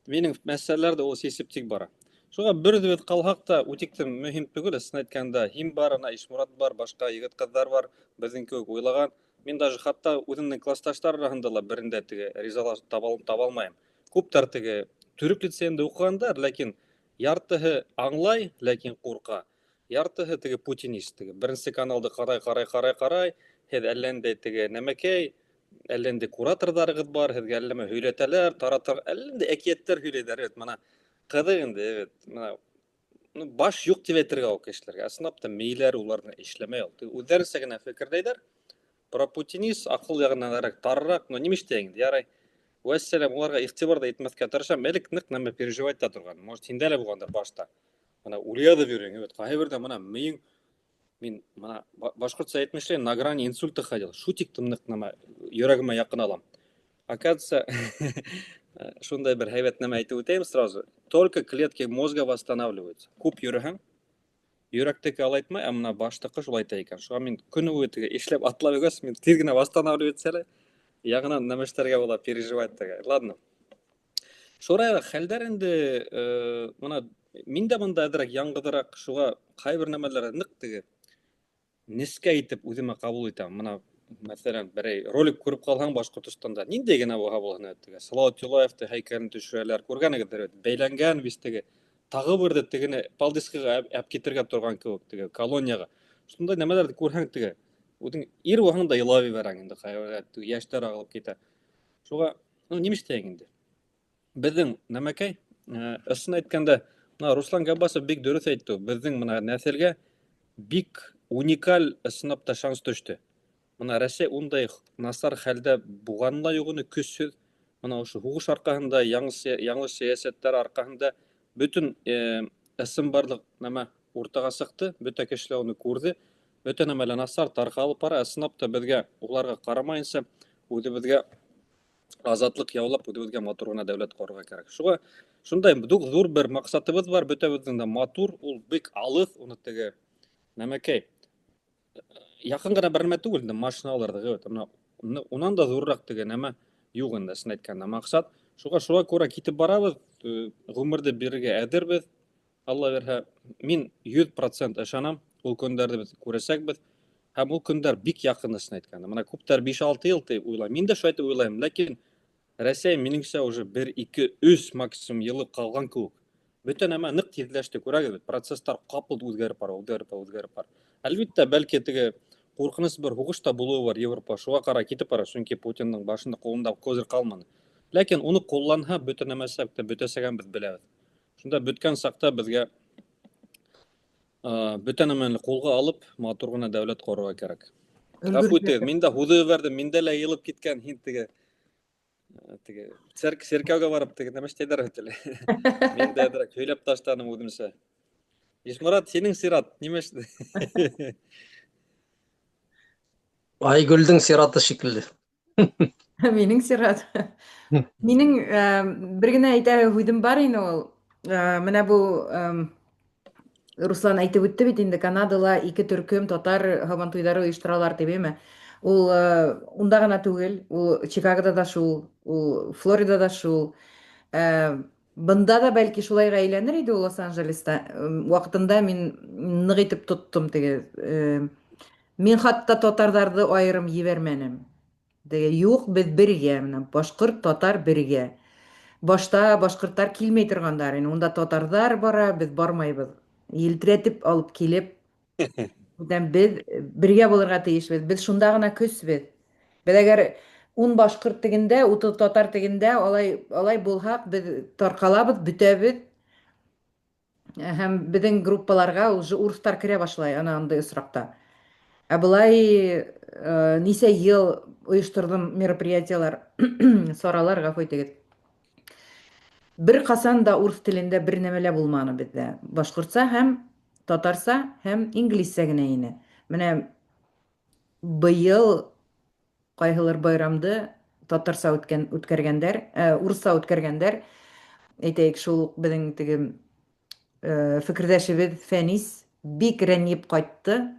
минең мәсьәләләрҙе ул сисеп тик бара. Шуға бер үҙебеҙ ҡалһаҡ та үтиктем мөһим түгел. Ысын әйткәндә, һин бар, ана Ишморат бар, башҡа егет-ҡыҙҙар бар, беҙҙең кеүек уйлаған. Мин даже хатта үҙемдең классташтар араһында ла берендә теге ризалаш таба алмайым. Күптәр теге төрөк лицейында уҡығандар, ләкин яртыһы аңлай, ләкин ҡурҡа. Яртыһы теге путинист, теге беренсе каналды ҡарай, ҡарай, ҡарай, ҡарай, һеҙ әллә ниндәй теге нәмәкәй, әллә ниндәй кураторҙарығыҙ бар, һеҙгә әллә нәмә һөйләтәләр, таратыр, әллә ниндәй әкиәттәр һөйләйҙәр, бит мына ҡыҙыҡ инде, бит мына ну, баш юҡ тип әйтергә ул кешеләргә. Ысынлап та мейҙәре уларҙың эшләмәй ул. Үҙҙәренсә генә фекерләйҙәр. Пропутинист, аҡыл яғынан әҙерәк тарыраҡ, но нимә эшләйһең инде, ярай. Вәссәләм, уларға иғтибар ҙа итмәҫкә тырышам. Элек ныҡ нәмә переживать итә торған. Может, һиндә лә булғандыр башта. Мына үлә йөрөйһөң, бит ҡайһы берҙә мына мейең мин мына башҡортса әйтмешләй, на грани инсульта ходил. Шу тиклем ныҡ нәмә йөрәгемә яҡын алам. Оказывается, шундай бер һәйбәт нәмә әйтеп үтәйем сразу. Только клетки мозга восстанавливаются. Күп йөрөһәң, йөрәктеке алай итмәй, ә мына баштыҡы шулай итә икән. Шуға мин көнө буйы теге эшләп атлап йөргәс, мин тиҙ генә восстанавливаться әле. Яңынан нәмә эшләргә була, переживать теге. Ладно. Шулай хәлдәр инде, мына мин дә бында әҙерәк яңғыҙыраҡ, шуға ҡайбер нәмәләрҙе ныҡ теге нескә итеп үҙемә ҡабул итәм. Мына мәҫәлән, берәй ролик күреп ҡалһаң Башҡортостанда, ниндәй генә булһа булһын, теге Салауат Юлаевты һәйкәлен төшөрәләр, күргәнегеҙҙер бит, бәйләнгән бит теге, тағы берҙе тегене Палдисҡыға әп китергә торған кеүек, теге колонияға. Шундай нәмәләрҙе күрһәң теге, үҙең ир булһаң да илап ебәрәң инде, ҡайһы йәштәр ағылып китә. Шуға, ну, нимә эшләйһең инде? Беҙҙең нәмәкәй, ысын әйткәндә, мына Руслан Габбасов бик дөрөҫ әйтте, беҙҙең мына нәҫелгә бик уникаль ысынлап та шанс төштө. Мына Рәсәй ундай насар хәлдә булғаны ла юҡ ине, көсһөҙ. Мына ошо һуғыш арҡаһында, яңылыш сәйәсәттәр арҡаһында бөтөн ысынбарлыҡ нәмә уртаға сыҡты, бөтә кешеләр уны күрҙе. Бөтә нәмә лә насар тарҡалып бара. Ысынлап та беҙгә уларға ҡарамайынса үҙебеҙгә азатлыҡ яулап, үҙебеҙгә матур ғына дәүләт ҡорорға кәрәк. Шуға шундай ҙур бер маҡсатыбыҙ бар, бөтәбеҙҙең дә матур, ул бик алыҫ, уны теге нәмәкәй яҡын ғына бер нәмә түгел инде, машина алырҙыҡ, бит. Мына унан да ҙурыраҡ теге нәмә юҡ инде, ысын әйткәндә маҡсат. Шуға күрә китеп барабыҙ, ғүмерҙе бирергә әҙербеҙ. Алла бирһә, мин 100% ышанам, ул көндәрҙе беҙ күрәсәкбеҙ. Һәм ул көндәр бик яҡын, ысын әйткәндә. Мына күптәр биш-алты йыл тип уйлай. Мин дә шулай итеп уйлайым, ләкин Рәсәй минеңсә уже бер, ике, өс максимум йылы ҡалған кеүек. Бөтә нәмә ныҡ тиҙләште, күрәгеҙ бит, процесстар ҡапыл үҙгәреп бара, үҙгәреп бара, үҙгәреп бара. Әлбиттә, бәлки теге ҡурҡыныс бер һуғыш та булыуы бар Европа, шуға ҡарай китеп бара, сөнки Путиндың башында ҡулында козырь ҡалманы. Ләкин уны ҡулланһа, бөтә нәмәсе бөтәсәген беҙ беләбеҙ. Шунда бөткән саҡта беҙгә бөтә нәмәне ҡулға алып, матур ғына дәүләт ҡорорға кәрәк. Ғәфү итегеҙ, мин дә һуҙып ебәрҙем, миндә лә йылып киткән, һин теге церкәүгә барып теге нәмә эшләйҙәр бит әле. Мин дә әҙерәк һөйләп ташланым үҙемсә. Ишморат, һинең сират, нимә эшләй? Айгөлдөң сираты шикелле. Минең сират. Минең бер генә әйтә һүҙем бар ине ул. Менә бу Руслан әйтеп үтте бит инде, Канадала ике төркөм татар һабантуйҙары ойошторалар тип, әйме? Ул унда ғына түгел, ул Чикагода да шул, ул Флоридада шул. Бында да бәлки шулайға әйләнер иде ул Лос-Анджелеста. Ваҡытында мин ныҡ итеп тоттом теге. Мин хатта татарҙарҙы айырым ебәрмәнем. Теге, юҡ, беҙ бергә, менә башҡорт, татар бергә. Башта башҡорттар килмәй торғандар ине. Унда татарҙар бара, беҙ бармайбыҙ. Елтерәтеп алып килеп, бүтән беҙ бергә булырға тейешбеҙ. Беҙ шунда ғына көсбеҙ. Беҙ әгәр 10 башҡорт тегендә, 30 татар тегендә, алай булһаҡ, беҙ тарҡалабыҙ, бөтәбеҙ. Һәм беҙҙең группаларға уже урыҫтар керә башлай ана андай осраҡта. Ә былай нисә йыл ойошторҙом мероприятиялар, саралар, ғәфү итегеҙ. Бер ҡасан да урыҫ телендә бер нәмә лә булманы беҙҙә. Башҡортса һәм татарса һәм инглизсә генә ине. Менә быйыл ҡайһылыр байрамды татарса үткән үткәргәндәр, урыҫса үткәргәндәр. Әйтәйек, шул уҡ беҙҙең теге фекерҙәшебеҙ Фәнис бик рәнйеп ҡайтты.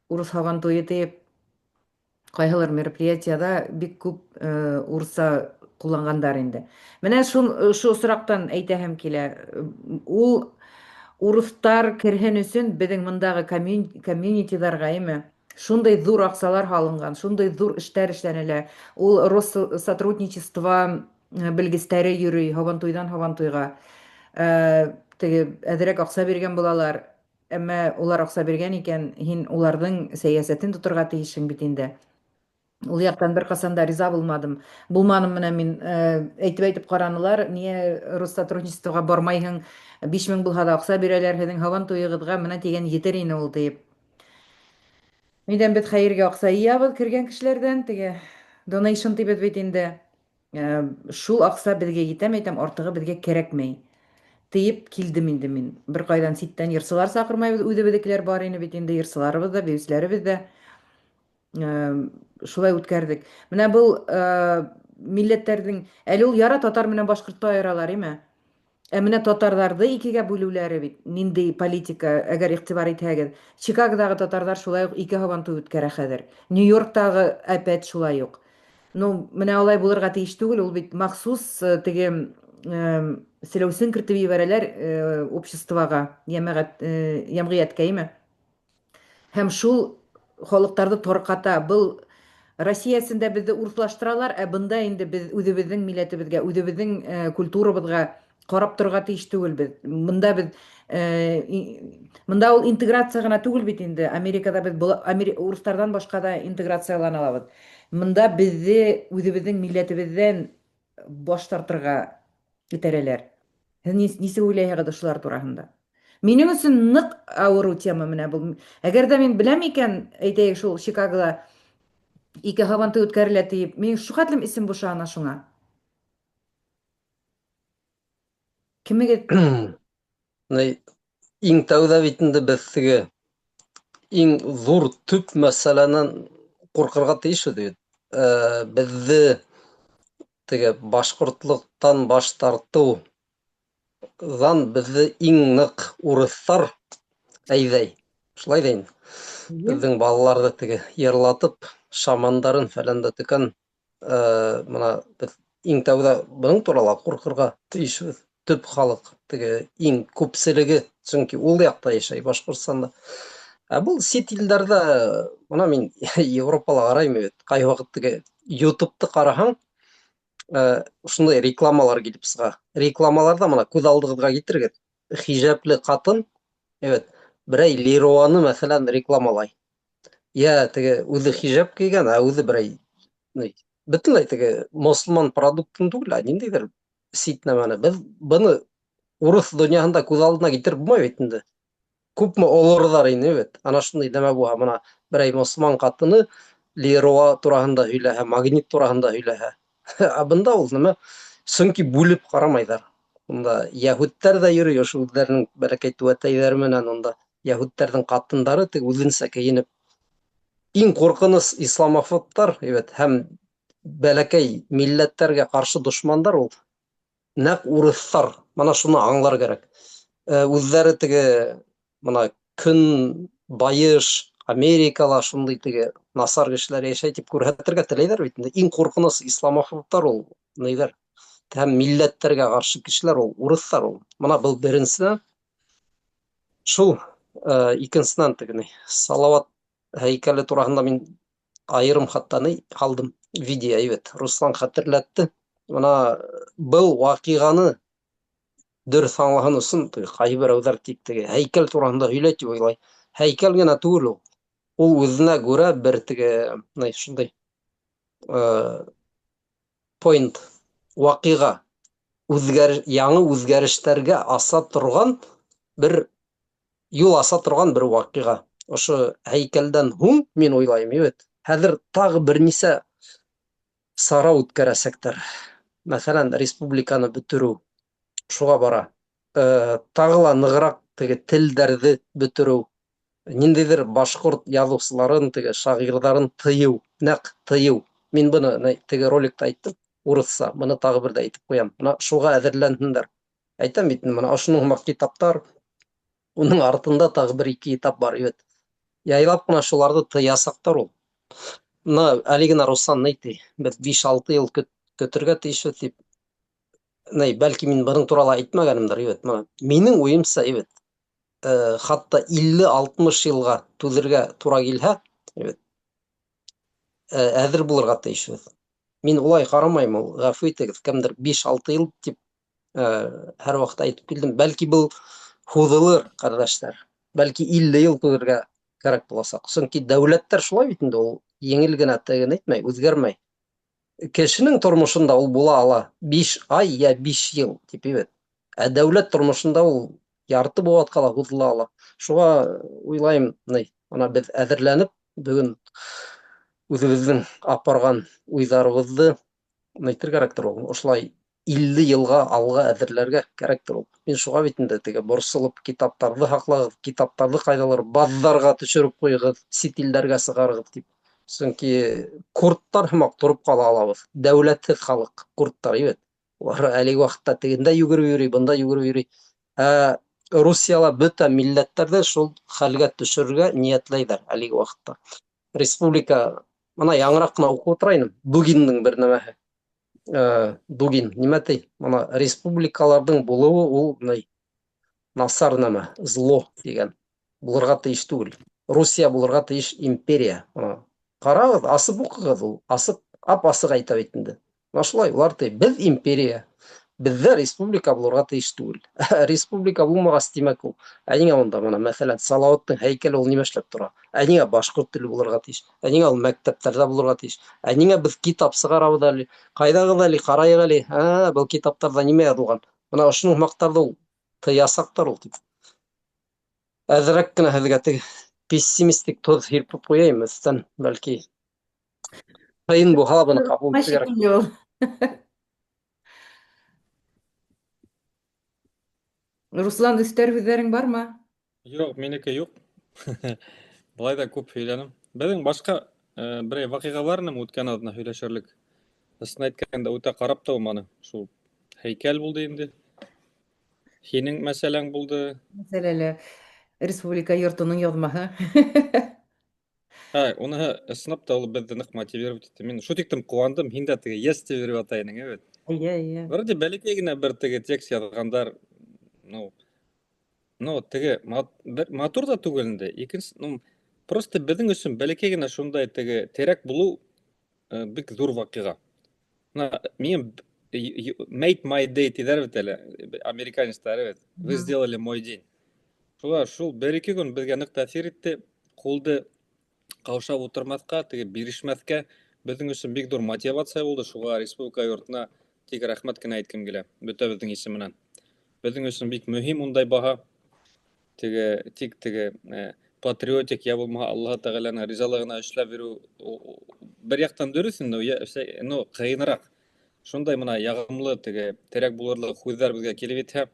Урыҫ һабан туйы тиеп, ҡайһылыр мероприятияда бик күп урыҫса ҡулланғандар инде. Менә шул ошо осраҡтан әйтәһем килә. Ул урыҫтар керһен өсөн беҙҙең мындағы комьюнитиларға име шундай ҙур аҡсалар һалынған, шундай ҙур эштәр эшләнелә. Ул Россотрудничество белгестәре йөрөй һабантуйҙан һабантуйға. Теге әҙерәк аҡса биргән булалар. Әммә улар аҡса биргән икән, һин уларҙың сәйәсәтен тоторға тейешһең бит инде. Ул яҡтан бер ҡасан да риза булмадым. Булманым менә мин әйтеп-әйтеп ҡаранылар, ниңә Россотрудничествоға бармайһың, 5000 булһа да аҡса бирәләр, һеҙҙең һабан туйығыҙға менә тигән етер ине ул тиеп. Нидән беҙ хәйергә аҡса йыябыҙ кергән кешеләрҙән, теге donation тибеҙ бит инде. Шул аҡса беҙгә етә, әйтәм, артығы беҙгә кәрәкмәй. Тиеп килдем инде мин. Бер ҡайҙан ситтән йырсылар саҡырмайбыҙ, үҙебеҙҙекеләр бар ине бит инде, йырсыларыбыҙ ҙа, бейеүселәребеҙ ҙә. Шулай үткәрҙек. Менә был милләттәрҙең, әле ул яра татар менән башҡортто айыралар, име? Ә менә татарҙарҙы икегә бүлеүләре бит, ниндәй политика, әгәр иғтибар итһәгеҙ. Чикагодағы татарҙар шулай уҡ ике һабантуй үткәрә хәҙер. Нью-Йорктағы опять шулай уҡ. Ну, менә алай булырға тейеш түгел, ул бит махсус теге селәүсен кертеп ебәрәләр обществоға, йәмәғәт, йәмғиәткә, име? Һәм шул халыҡтарҙы тарҡата. Был Россия эсендә беҙҙе урыҫлаштыралар, ә бында инде беҙ үҙебеҙҙең милләтебеҙгә, үҙебеҙҙең культурабыҙға ҡарап торорға тейеш түгелбеҙ. Бында беҙ бында ул интеграция ғына түгел бит инде. Америкала беҙ урыҫтарҙан башҡа да интеграциялана алабыҙ. Бында беҙҙе үҙебеҙҙең милләтебеҙҙән баш тартырға этәрәләр. Һеҙ нисек уйлайһығыҙ ошолар тураһында? Минең өсөн ныҡ ауырыу тема менә был. Әгәр ҙә мин беләм икән, әйтәйек, шул Чикагола ике һабантуй үткәрелә тиеп, мин шул хәтлем исем бушана шуңа. Кемегеҙ? Ни, иң тәүҙә бит инде беҙ теге иң ҙур төп мәсьәләнән ҡурҡырға тейешбеҙ бит. Беҙҙе теге башҡортлоҡтан баш тартыуҙан беҙҙе иң ныҡ урыҫтар әйҙәй. Шулай ҙа инде. Беҙҙең балаларҙы теге йырлатып, шамандарын фәлән дә төкән, бына беҙ иң тәүҙә бының турала ҡурҡырға тейешбеҙ. Төп халыҡ теге иң күпселеге, сөнки ул яҡта йәшәй Башҡортостанда. Ә был сит илдәрҙә, бына мин Европала ҡарайым бит, ҡайһы ваҡыт теге YouTube'ты ҡараһаң, ошондай рекламалар килеп сыға. Рекламаларҙа бына күҙ алдығыҙға килтерегеҙ, хижәпле ҡатын, evet, берәй Леруаны, мәҫәлән, рекламалай. Йә теге үҙе хижәп кейгән, ә үҙе берәй, ни, бөтөнләй теге мосолман продуктын түгел, ә ниндәйҙер сит нәмәне. Беҙ быны урыҫ донъяһында күҙ алдына килтереп булмай бит инде. Күпме олорҙар ине бит. Ана шундай нәмә булһа, бына берәй мосолман ҡатыны Леруа тураһында һөйләһә, Магнит тураһында һөйләһә. Ә бында ул нәмә, сөнки бүлеп ҡарамайҙар. Унда йәһүдтәр ҙә йөрөй, ошо үҙҙәренең бәләкәй түәтәйҙәре менән унда йәһүдтәрҙең ҡатындары теге үҙенсә кейенеп. Иң ҡурҡыныс исламофобтар, evet, һәм бәләкәй милләттәргә ҡаршы дошмандар ул нәҡ урыҫтар. Бына шуны аңлар кәрәк. Үҙҙәре теге бына көн байыш Америкала шундай теге насар кешеләр йәшәй тип күрһәтергә теләйҙәр бит инде. Иң ҡурҡыныс исламофобтар ул ниҙәр? һәм милләттәргә ҡаршы кешеләр ул урыҫтар ул. Мына был беренсенән. Шул икенсенән теге ни Салават һәйкәле тураһында мин айырым хатта ни һалдым видео әйбәт. Руслан хәтерләтте. Мына был ваҡиғаны дөрөҫ аңлаһын өсөн ҡайһы берәүҙәр тик теге һәйкәл тураһында һөйләй тип уйлай. Һәйкәл генә түгел ул. Ул үҙенә күрә бер теге ни шундай point ваҡиға үҙгәр яңы үҙгәрештәргә аса торған бер юл аса торған бер ваҡиға. Ошо һәйкәлдән һуң мин уйлайым, бит. Хәҙер тағы бер нисә сара үткәрәсәктәр. Мәҫәлән, республиканы бөтөрөү шуға бара. Тағы ла нығыраҡ теге телдәрҙе бөтөрөү. Ниндәйҙер башҡорт яҙыусыларын, теге шағирҙарын тыйыу, нәҡ тыйыу. Мин быны теге роликта әйттем, урыҫса, быны тағы бер ҙә әйтеп ҡуям. Бына шуға әҙерләнһендәр. Әйтәм бит, мына ошоноң һымаҡ китаптар, уның артында тағы бер ике этап бар бит. Яйлап ҡына шуларҙы тыясаҡтар ул. Мына әле генә Руслан әйтте, беҙ 5-6 йыл көтөргә тейешбеҙ тип. Ней, бәлки мин бының турала әйтмәгәнемдер, бит. Мына минең уйымса, бит, хатта 50-60 йылға түҙергә тура килһә, бит, әҙер булырға тейешбеҙ. Мин улай ҡарамайым ул, ғәфү итегеҙ, кемдер 5-6 йыл тип һәр ваҡыт әйтеп килдем. Бәлки был һуҙылыр, ҡәрҙәштәр. Бәлки 50 йыл түҙергә кәрәк буласаҡ. Сөнки дәүләттәр шулай бит инде ул еңел генә теген әйтмәй, үҙгәрмәй. Кешенең тормошонда ул була ала 5 ай я 5 йыл тип бит. Ә дәүләт тормошонда ул ярты быуатҡа ла һуҙыла ала. Шуға уйлайым, ни, мына беҙ әҙерләнеп, бөгөн үҙебеҙҙең апарған уйҙарыбыҙҙы әйтергә кәрәктер ул. Ошолай 50 йылға алға әҙерләргә кәрәктер ул. Мин шуға бит инде теге борсолоп китаптарҙы һаҡлағыҙ, китаптарҙы ҡайҙалыр баҙҙарға төшөрөп ҡуйығыҙ, сит илдәргә сығарығыҙ тип. Сөнки курдтар һымаҡ тороп ҡала алабыҙ. Дәүләтһеҙ халыҡ, курдтар бит. Улар әлеге ваҡытта тегендә йүгереп йөрөй, бында йүгереп йөрөй. Ә Русияла бөтә милләттәрҙе шул хәлгә төшөрөргә ниәтләйҙәр әлеге ваҡытта. Республика мына яңыраҡ ҡына уҡып ултыра инем. Дугиндың бер нәмәһе. Дугин нимә ти? Мына республикаларҙың булыуы ул ни насар нәмә, зло тигән. Булырға тейеш түгел. Русия булырға тейеш империя. Мына ҡарағыҙ, асып уҡығыҙ ул. Асыҡ, ап-асыҡ әйтә бит инде. Мына шулай, улар ти, беҙ империя. Беҙҙә республика булырға тейеш түгел. Республика булмағас, тимәк ул. Ә ниңә унда мына, мәҫәлән, Салауаттың һәйкәле ул нимә эшләп тора? Ә ниңә башҡорт теле булырға тейеш? Ә ниңә ул мәктәптәрҙә булырға тейеш? Ә ниңә беҙ китап сығарабыҙ әле? Ҡайҙағыҙ әле, ҡарайыҡ әле. Ә, был китаптарҙа нимә яҙылған? Мына ошоноң һымаҡтарҙы ул тыясаҡтар ул тип. Әҙерәк кенә һеҙгә теге пессимистик тоҙ һирпеп ҡуяйым өҫтән, бәлки ҡыйын булһа ла быны ҡабул итергә кәрәк. Шикелле ул. Руслан, өҫтәр һүҙҙәрең бармы? Юҡ, минеке юҡ. Былай ҙа күп һөйләнем. Беҙҙең башҡа берәй ваҡиға бар инеме үткән аҙна һөйләшерлек? Ысын әйткәндә, үтә ҡарап та булманы. Шул һәйкәл булды инде. Һинең мәсьәләң булды. Мәсьәләле республика йортоноң яҙмаһы. Ә, уныһы ысынлап та ул беҙҙе ныҡ мотивировать итте. Мин шул тиклем ҡыуандым, һин дә теге yes тип йөрөп ята инең, әйбәт. Эйе, эйе. Вроде бәләкәй генә бер теге текст яҙғандар, ну, теге бер матур ҙа түгел инде. Икенсе, ну, просто беҙҙең өсөн бәләкәй генә шундай теге терәк булыу бик ҙур ваҡиға. Мына миңә made my day тиҙәр бит әле, американецтар бит. Вы сделали мой день. Шулар шул бер-ике көн беҙгә ныҡ тәьҫир итте. Ҡулды ҡаушап ултырмаҫҡа, теге бирешмәҫкә беҙҙең өсөн бик ҙур мотивация булды. Шуға республика йортона тик рәхмәт кенә әйткем килә бөтәбеҙҙең исеменән. Беҙҙең өсөн бик мөһим ундай баһа. Теге тик теге патриотик я булмаһа Аллаһ Тәғәләнең ризалығына эшләп йөрөү бер яҡтан дөрөҫ инде, но ҡыйыныраҡ. Шундай мына яғымлы теге терәк булырлыҡ һүҙҙәр беҙгә килеп етһә,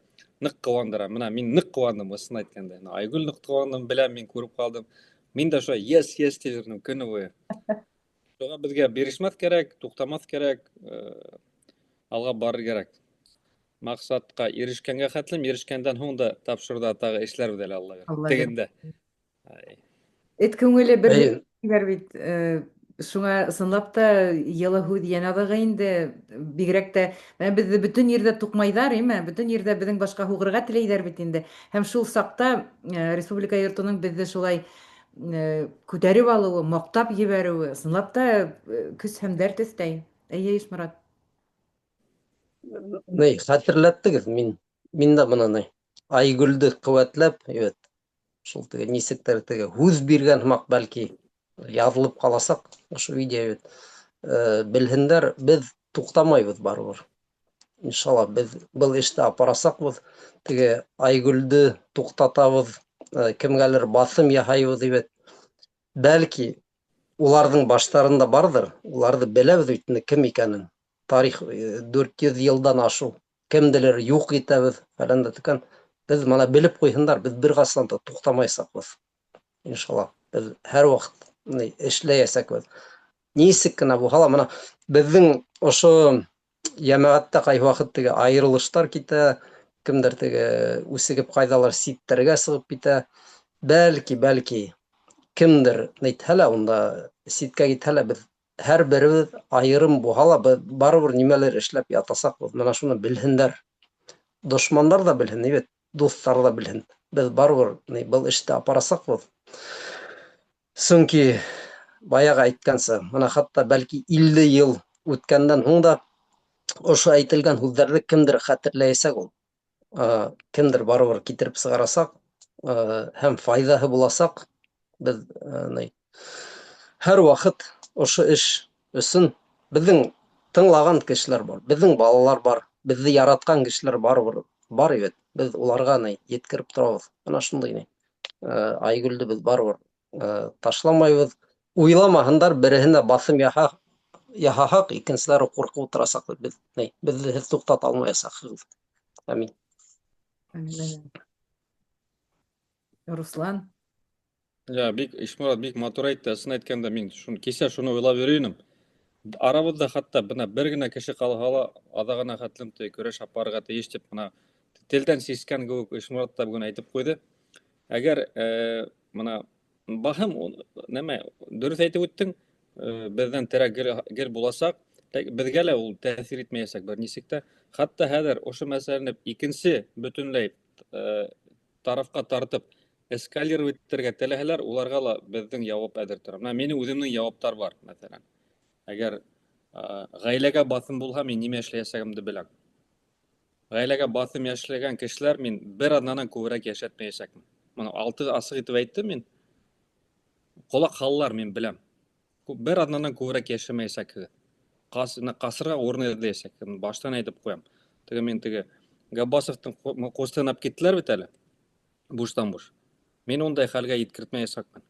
ныҡ ҡыуандыра. Мына мин ныҡ ҡыуандым, ысын әйткәндә. Айгөл ныҡ ҡыуандым, беләм, мин күреп ҡалдым. Мин дә шулай yes, yes тип йөрөнөм көнө буйы. Шуға беҙгә бирешмәҫ кәрәк, туҡтамаҫ кәрәк, алға барыр кәрәк. Маҡсатҡа ирешкәнгә хәтлем, ирешкәндән һуң да тапшырыуҙа тағы эшләрбеҙ әле, Алла бирһә. Алла Тегендә. Эт күңеле бер бит. Шуңа ысынлап та йылы һүҙ йән аҙығы инде. Бигерәк тә менә беҙҙе бөтөн ерҙә туҡмайҙар, име? Бөтөн ерҙә беҙҙең башҡа һуғырға теләйҙәр бит инде. Һәм шул саҡта республика йортоноң беҙҙе шулай күтәреп алыуы, маҡтап ебәреүе ысынлап та көс һәм дәрт өҫтәй. Әйе, Ишморат. Ни, хәтерләттегеҙ, мин дә бына ни, Айгөлдө ҡеүәтләп, evet, шул теге нисектер теге һүҙ биргән һымаҡ, бәлки яҙылып ҡаласаҡ ошо видео бит. Белһендәр, беҙ туҡтамайбыҙ барыбер. Иншалла, беҙ был эште апарасаҡбыҙ. Теге Айгөлдө туҡтатабыҙ, кемгәлер баҫым яһайбыҙ бит. Бәлки уларҙың баштарында барҙыр, уларҙы беләбеҙ бит инде кем икәнен. Тарих 400 йылдан ашыу. Кемделер юҡ итәбеҙ, фәлән дә текән. Беҙ мына белеп ҡуйһындар, беҙ бер ҡасан да туҡтамайсаҡбыҙ. Иншалла, беҙ һәр ваҡыт эшләйәсәкбеҙ. Нисек кенә булһа ла, мына беҙҙең ошо йәмәғәттә ҡайһы ваҡыт теге айырылыштар китә, кемдер теге үсегеп ҡайҙалыр ситтәргә сығып китә. Бәлки, бәлки кемдер әйтһә лә, унда ситкә китһә лә, беҙ һәр беребеҙ айырым булһа ла, беҙ барыбер нимәлер эшләп ятасаҡбыҙ. Мына шуны белһендәр. Дошмандар ҙа белһен, бит, дуҫтар ҙа белһен. Беҙ барыбер был эште апарасаҡбыҙ. Сөнки баяғы әйткәнсә, мына хатта бәлки 50 йыл үткәндән һуң да ошо әйтелгән һүҙҙәрҙе кемдер хәтерләйәсәк ул. Кемдер барыбер китереп сығарасаҡ, һәм файҙаһы буласаҡ. Беҙ һәр ваҡыт ошо эш өсөн беҙҙең тыңлаған кешеләр бар, беҙҙең балалар бар, беҙҙе яратҡан кешеләр барыбер бар бит. Беҙ уларға еткереп торабыҙ. Мына шундай Айгөлдө беҙ барыбер ташламайбыҙ. Уйламаһындар, береһенә баҫым яһаһаҡ, икенселәре ҡурҡып ултырасаҡ. Беҙ беҙҙе һеҙ туҡтата алмаясаҡһығыҙ. Амин. Амин. Руслан. Я, бик Ишмурат бик матур әйтте. Ысын әйткәндә, мин кисә шуны уйлап йөрөйнөм. Арабыҙҙа хатта бына бер генә кеше ҡалһа ла, аҙағына хәтлем көрәш апарырға тейеш тип, бына телдән сискән кеүек Ишмурат та бөгөн әйтеп ҡуйҙы. Әгәр бына баһым, нәмә, дөрөҫ әйтеп үттең, беҙҙән терәк гел буласаҡ, беҙгә лә ул тәьҫир итмәйәсәк бер нисек тә. Хатта хәҙер ошо мәсьәләне икенсе бөтөнләй тарафҡа тартып эскалировать итергә теләһәләр, уларға ла беҙҙең яуап әҙер тора. Бына минең үҙемдең яуаптар бар, мәҫәлән. Әгәр ғаиләгә баҫым булһа, мин нимә эшләйәсәгемде беләм. Ғаиләгә баҫым эшләгән кешеләр мин бер аҙнанан күберәк йәшәтмәйәсәкмен. Бына алты асыҡ итеп әйттем мин. Ҡолаҡ һалалар, мин беләм. Бер аҙнанан күберәк йәшәмәйәсәкһегеҙ. Ҡасырға урын эҙләйәсәк. Баштан әйтеп ҡуям. Теге мин теге Габбасовтың ҡустыһын алып киттеләр бит әле. Буштан буш. Мин ундай хәлгә еткертмәйәсәкмен.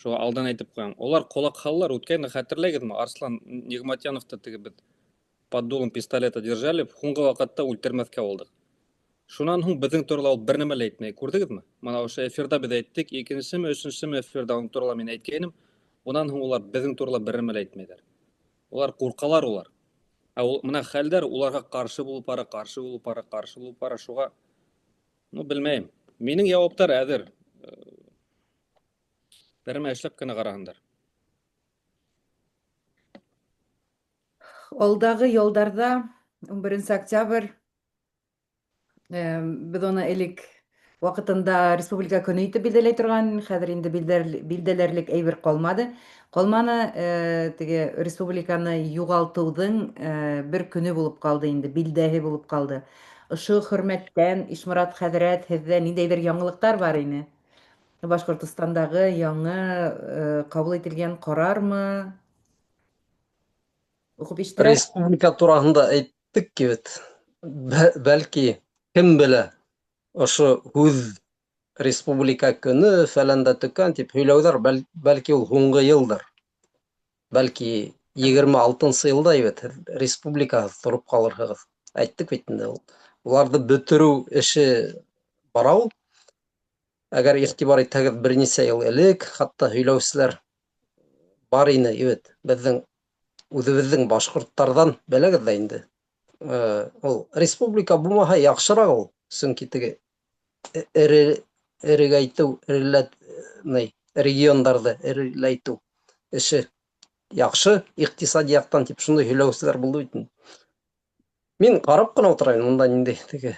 Шуға алдан әйтеп ҡуям. Улар ҡолаҡ һалалар, үткәнде хәтерләйһегеҙме? Арслан Ниғмәтйәновты теге беҙ под дулом пистолета держали, һуңғы ваҡытта үлтермәҫкә булдыҡ. Шунан һуң беҙҙең турала ул бер нәмә лә әйтмәй, күрҙегеҙме? Мына ошо эфирҙа беҙ әйттек, икенсеме, өсөнсөмө эфирҙа уның турала мин әйткәйнем. Унан һуң улар беҙҙең турала бер нәмә лә әйтмәйҙәр. Улар ҡурҡалар улар. Ә ул мына хәлдәр уларға ҡаршы булып бара, ҡаршы булып бара, ҡаршы булып бара. Шуға, белмәйем. Минең яуаптар әҙер. Бер нәмә эшләп кенә ҡараһындар. Алдағы йылдарҙа 11 октябрь, беҙ уны элек ваҡытында республика көнө итеп билдәләй торған, хәҙер инде билдәләрлек әйбер ҡалманы. Ҡалманы, теге республиканы юғалтыуҙың бер көнө булып ҡалды инде, билдәһе булып ҡалды. Ошо хөрмәттән, Ишморат хәҙрәт, һеҙҙә ниндәйҙер яңылыҡтар бар ине? Башҡортостандағы яңы ҡабул ителгән ҡарармы? Уҡып ишеттерә. Республика тураһында әйттек бит. Бәлки кем белә, ошо һүҙ республика көнө фәлән дә төкән тип һөйләүҙәр, бәлки ул һуңғы йылдыр. Бәлки егерме алтынсы йылда бит республикаһыҙ тороп ҡалырһығыҙ. Әйттек бит инде ул. Уларҙы бөтөрөү эше бара ул. Әгәр иғтибар итһәгеҙ, бер нисә йыл элек хатта һөйләүселәр бар ине бит. Беҙҙең үҙебеҙҙең башҡорттарҙан беләгеҙ ҙә инде. Ул республика булмаһа яҡшыраҡ ул, сөнки теге эрегәйтеү, эреләт, ни, региондарҙы эреләйтеү. эше яҡшы иҡтисади яҡтан тип шундай һөйләүселәр булды бит инде. Мин ҡарап ҡына ултырайым, унда ниндәй теге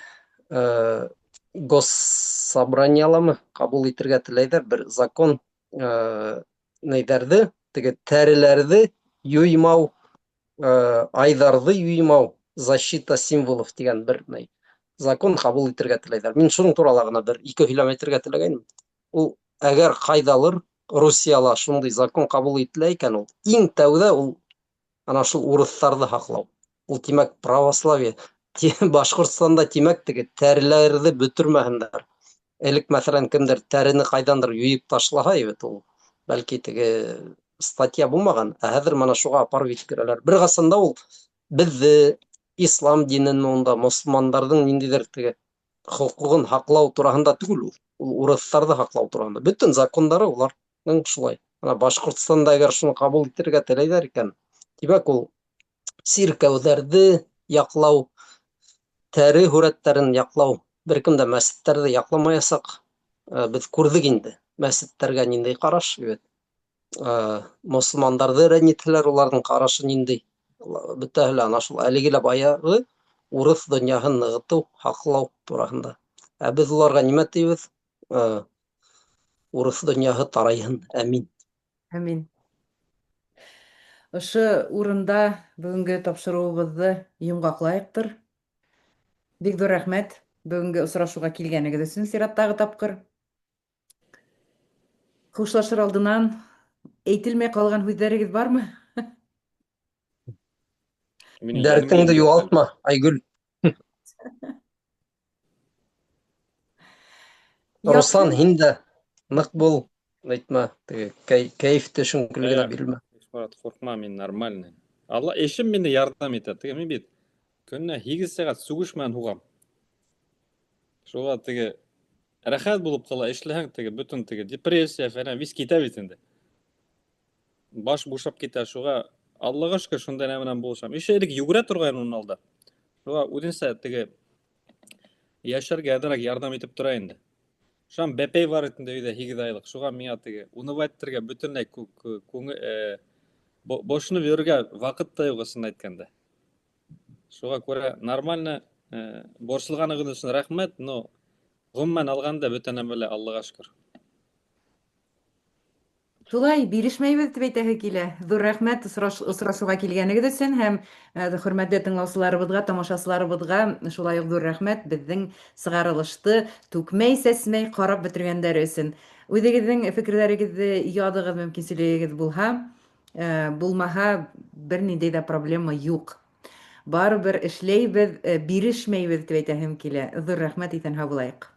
э, госсобраниеламы ҡабул итергә теләйҙәр бер закон э, нейҙәрҙе, теге тәреләрҙе юймау, э, айҙарҙы юймау, защита символов тигән бер ни закон ҡабул итергә теләйҙәр. Мин шуның турала ғына бер ике һөйләм әйтергә теләгәйнем. Ул әгәр ҡайҙалыр Русияла шундай закон ҡабул ителә икән, ул иң тәүҙә ул ана шул урыҫтарҙы һаҡлау. Ул тимәк православие. Башҡортостанда тимәк теге тәреләрҙе бөтөрмәһендәр. Элек, мәҫәлән, кемдер тәрене ҡайҙандыр юйып ташлаһа, бит ул бәлки теге статья булмаған, ә хәҙер мына шуға апарып еткерәләр. Бер ҡасан да ул беҙҙе ислам динен унда мосолмандарҙың ниндәйҙер теге хоҡуғын һаҡлау тураһында түгел ул. Ул урыҫтарҙы һаҡлау тураһында. Бөтөн закондары уларҙың шулай. Мына Башҡортостанда әгәр шуны ҡабул итергә теләйҙәр икән, тимәк ул сиркәүҙәрҙе яҡлау, тәре һүрәттәрен яҡлау, бер кем дә мәсеттәрҙе яҡламаясаҡ. Беҙ күрҙек инде мәсеттәргә ниндәй ҡараш бит. Мосолмандарҙы рәнйетһәләр, уларҙың ҡарашы ниндәй. Бөтәһе лә ана шул әлеге лә баяғы урыҫ донъяһын нығытыу, һаҡлау тураһында. Ә беҙ уларға нимә тибеҙ? Урыҫ донъяһы тарайһын, әмин. Әмин. Ошо урында бөгөнгө тапшырыуыбыҙҙы йомғаҡлайыҡтыр. Бик ҙур рәхмәт бөгөнгө осрашыуға килгәнегеҙ өсөн сираттағы тапҡыр. Хушлашыр алдынан әйтелмәй ҡалған һүҙҙәрегеҙ бармы? Дәртеңде юғалтма, Айгөл. Руслан, һин дә ныҡ бул, әйтмә, теге кәйеф төшөнкөлөгөнә бирелмә. Ишморат, ҡурҡма, мин нормальный. Алла эшем мине ярҙам итә. Теге мин бит көнөнә 8 сәғәт сүгеш менән һуғам. Шуға теге рәхәт булып ҡала, эшләһәң теге бөтөн теге депрессия фәлән вис китә бит инде. Баш бушап китә, шуға Аллаға шөкөр шундай нәмә менән булышам. Еще элек йүгерә торғайным уның алда. Шуға үҙенсә теге йәшәргә әҙерәк ярҙам итеп тора инде. Шунан бәпәй бар инде өйҙә 8 айлыҡ. Шуға миңә теге унывать итергә бөтөнләй бошоноп йөрөргә ваҡыт та юҡ, ысын әйткәндә. Шуға күрә нормально, борсолғанығыҙ өсөн рәхмәт, но ғөмүмән алғанда бөтә нәмә лә Аллаға шөкөр. Шулай, бирешмәйбеҙ тип әйтәһе килә. Ҙур рәхмәт осрашыуға килгәнегеҙ өсөн һәм хөрмәтле тыңлаусыларыбыҙға, тамашасыларыбыҙға шулай уҡ ҙур рәхмәт беҙҙең сығарылышты түкмәй-сәсмәй ҡарап бөтөргәндәре өсөн. Үҙегеҙҙең фекерҙәрегеҙҙе яҙығыҙ, мөмкинселегегеҙ булһа, булмаһа, бер ниндәй ҙә проблема юҡ. Барыбер эшләйбеҙ, бирешмәйбеҙ тип әйтәһем килә. Ҙур рәхмәт, иҫән-һау булайыҡ.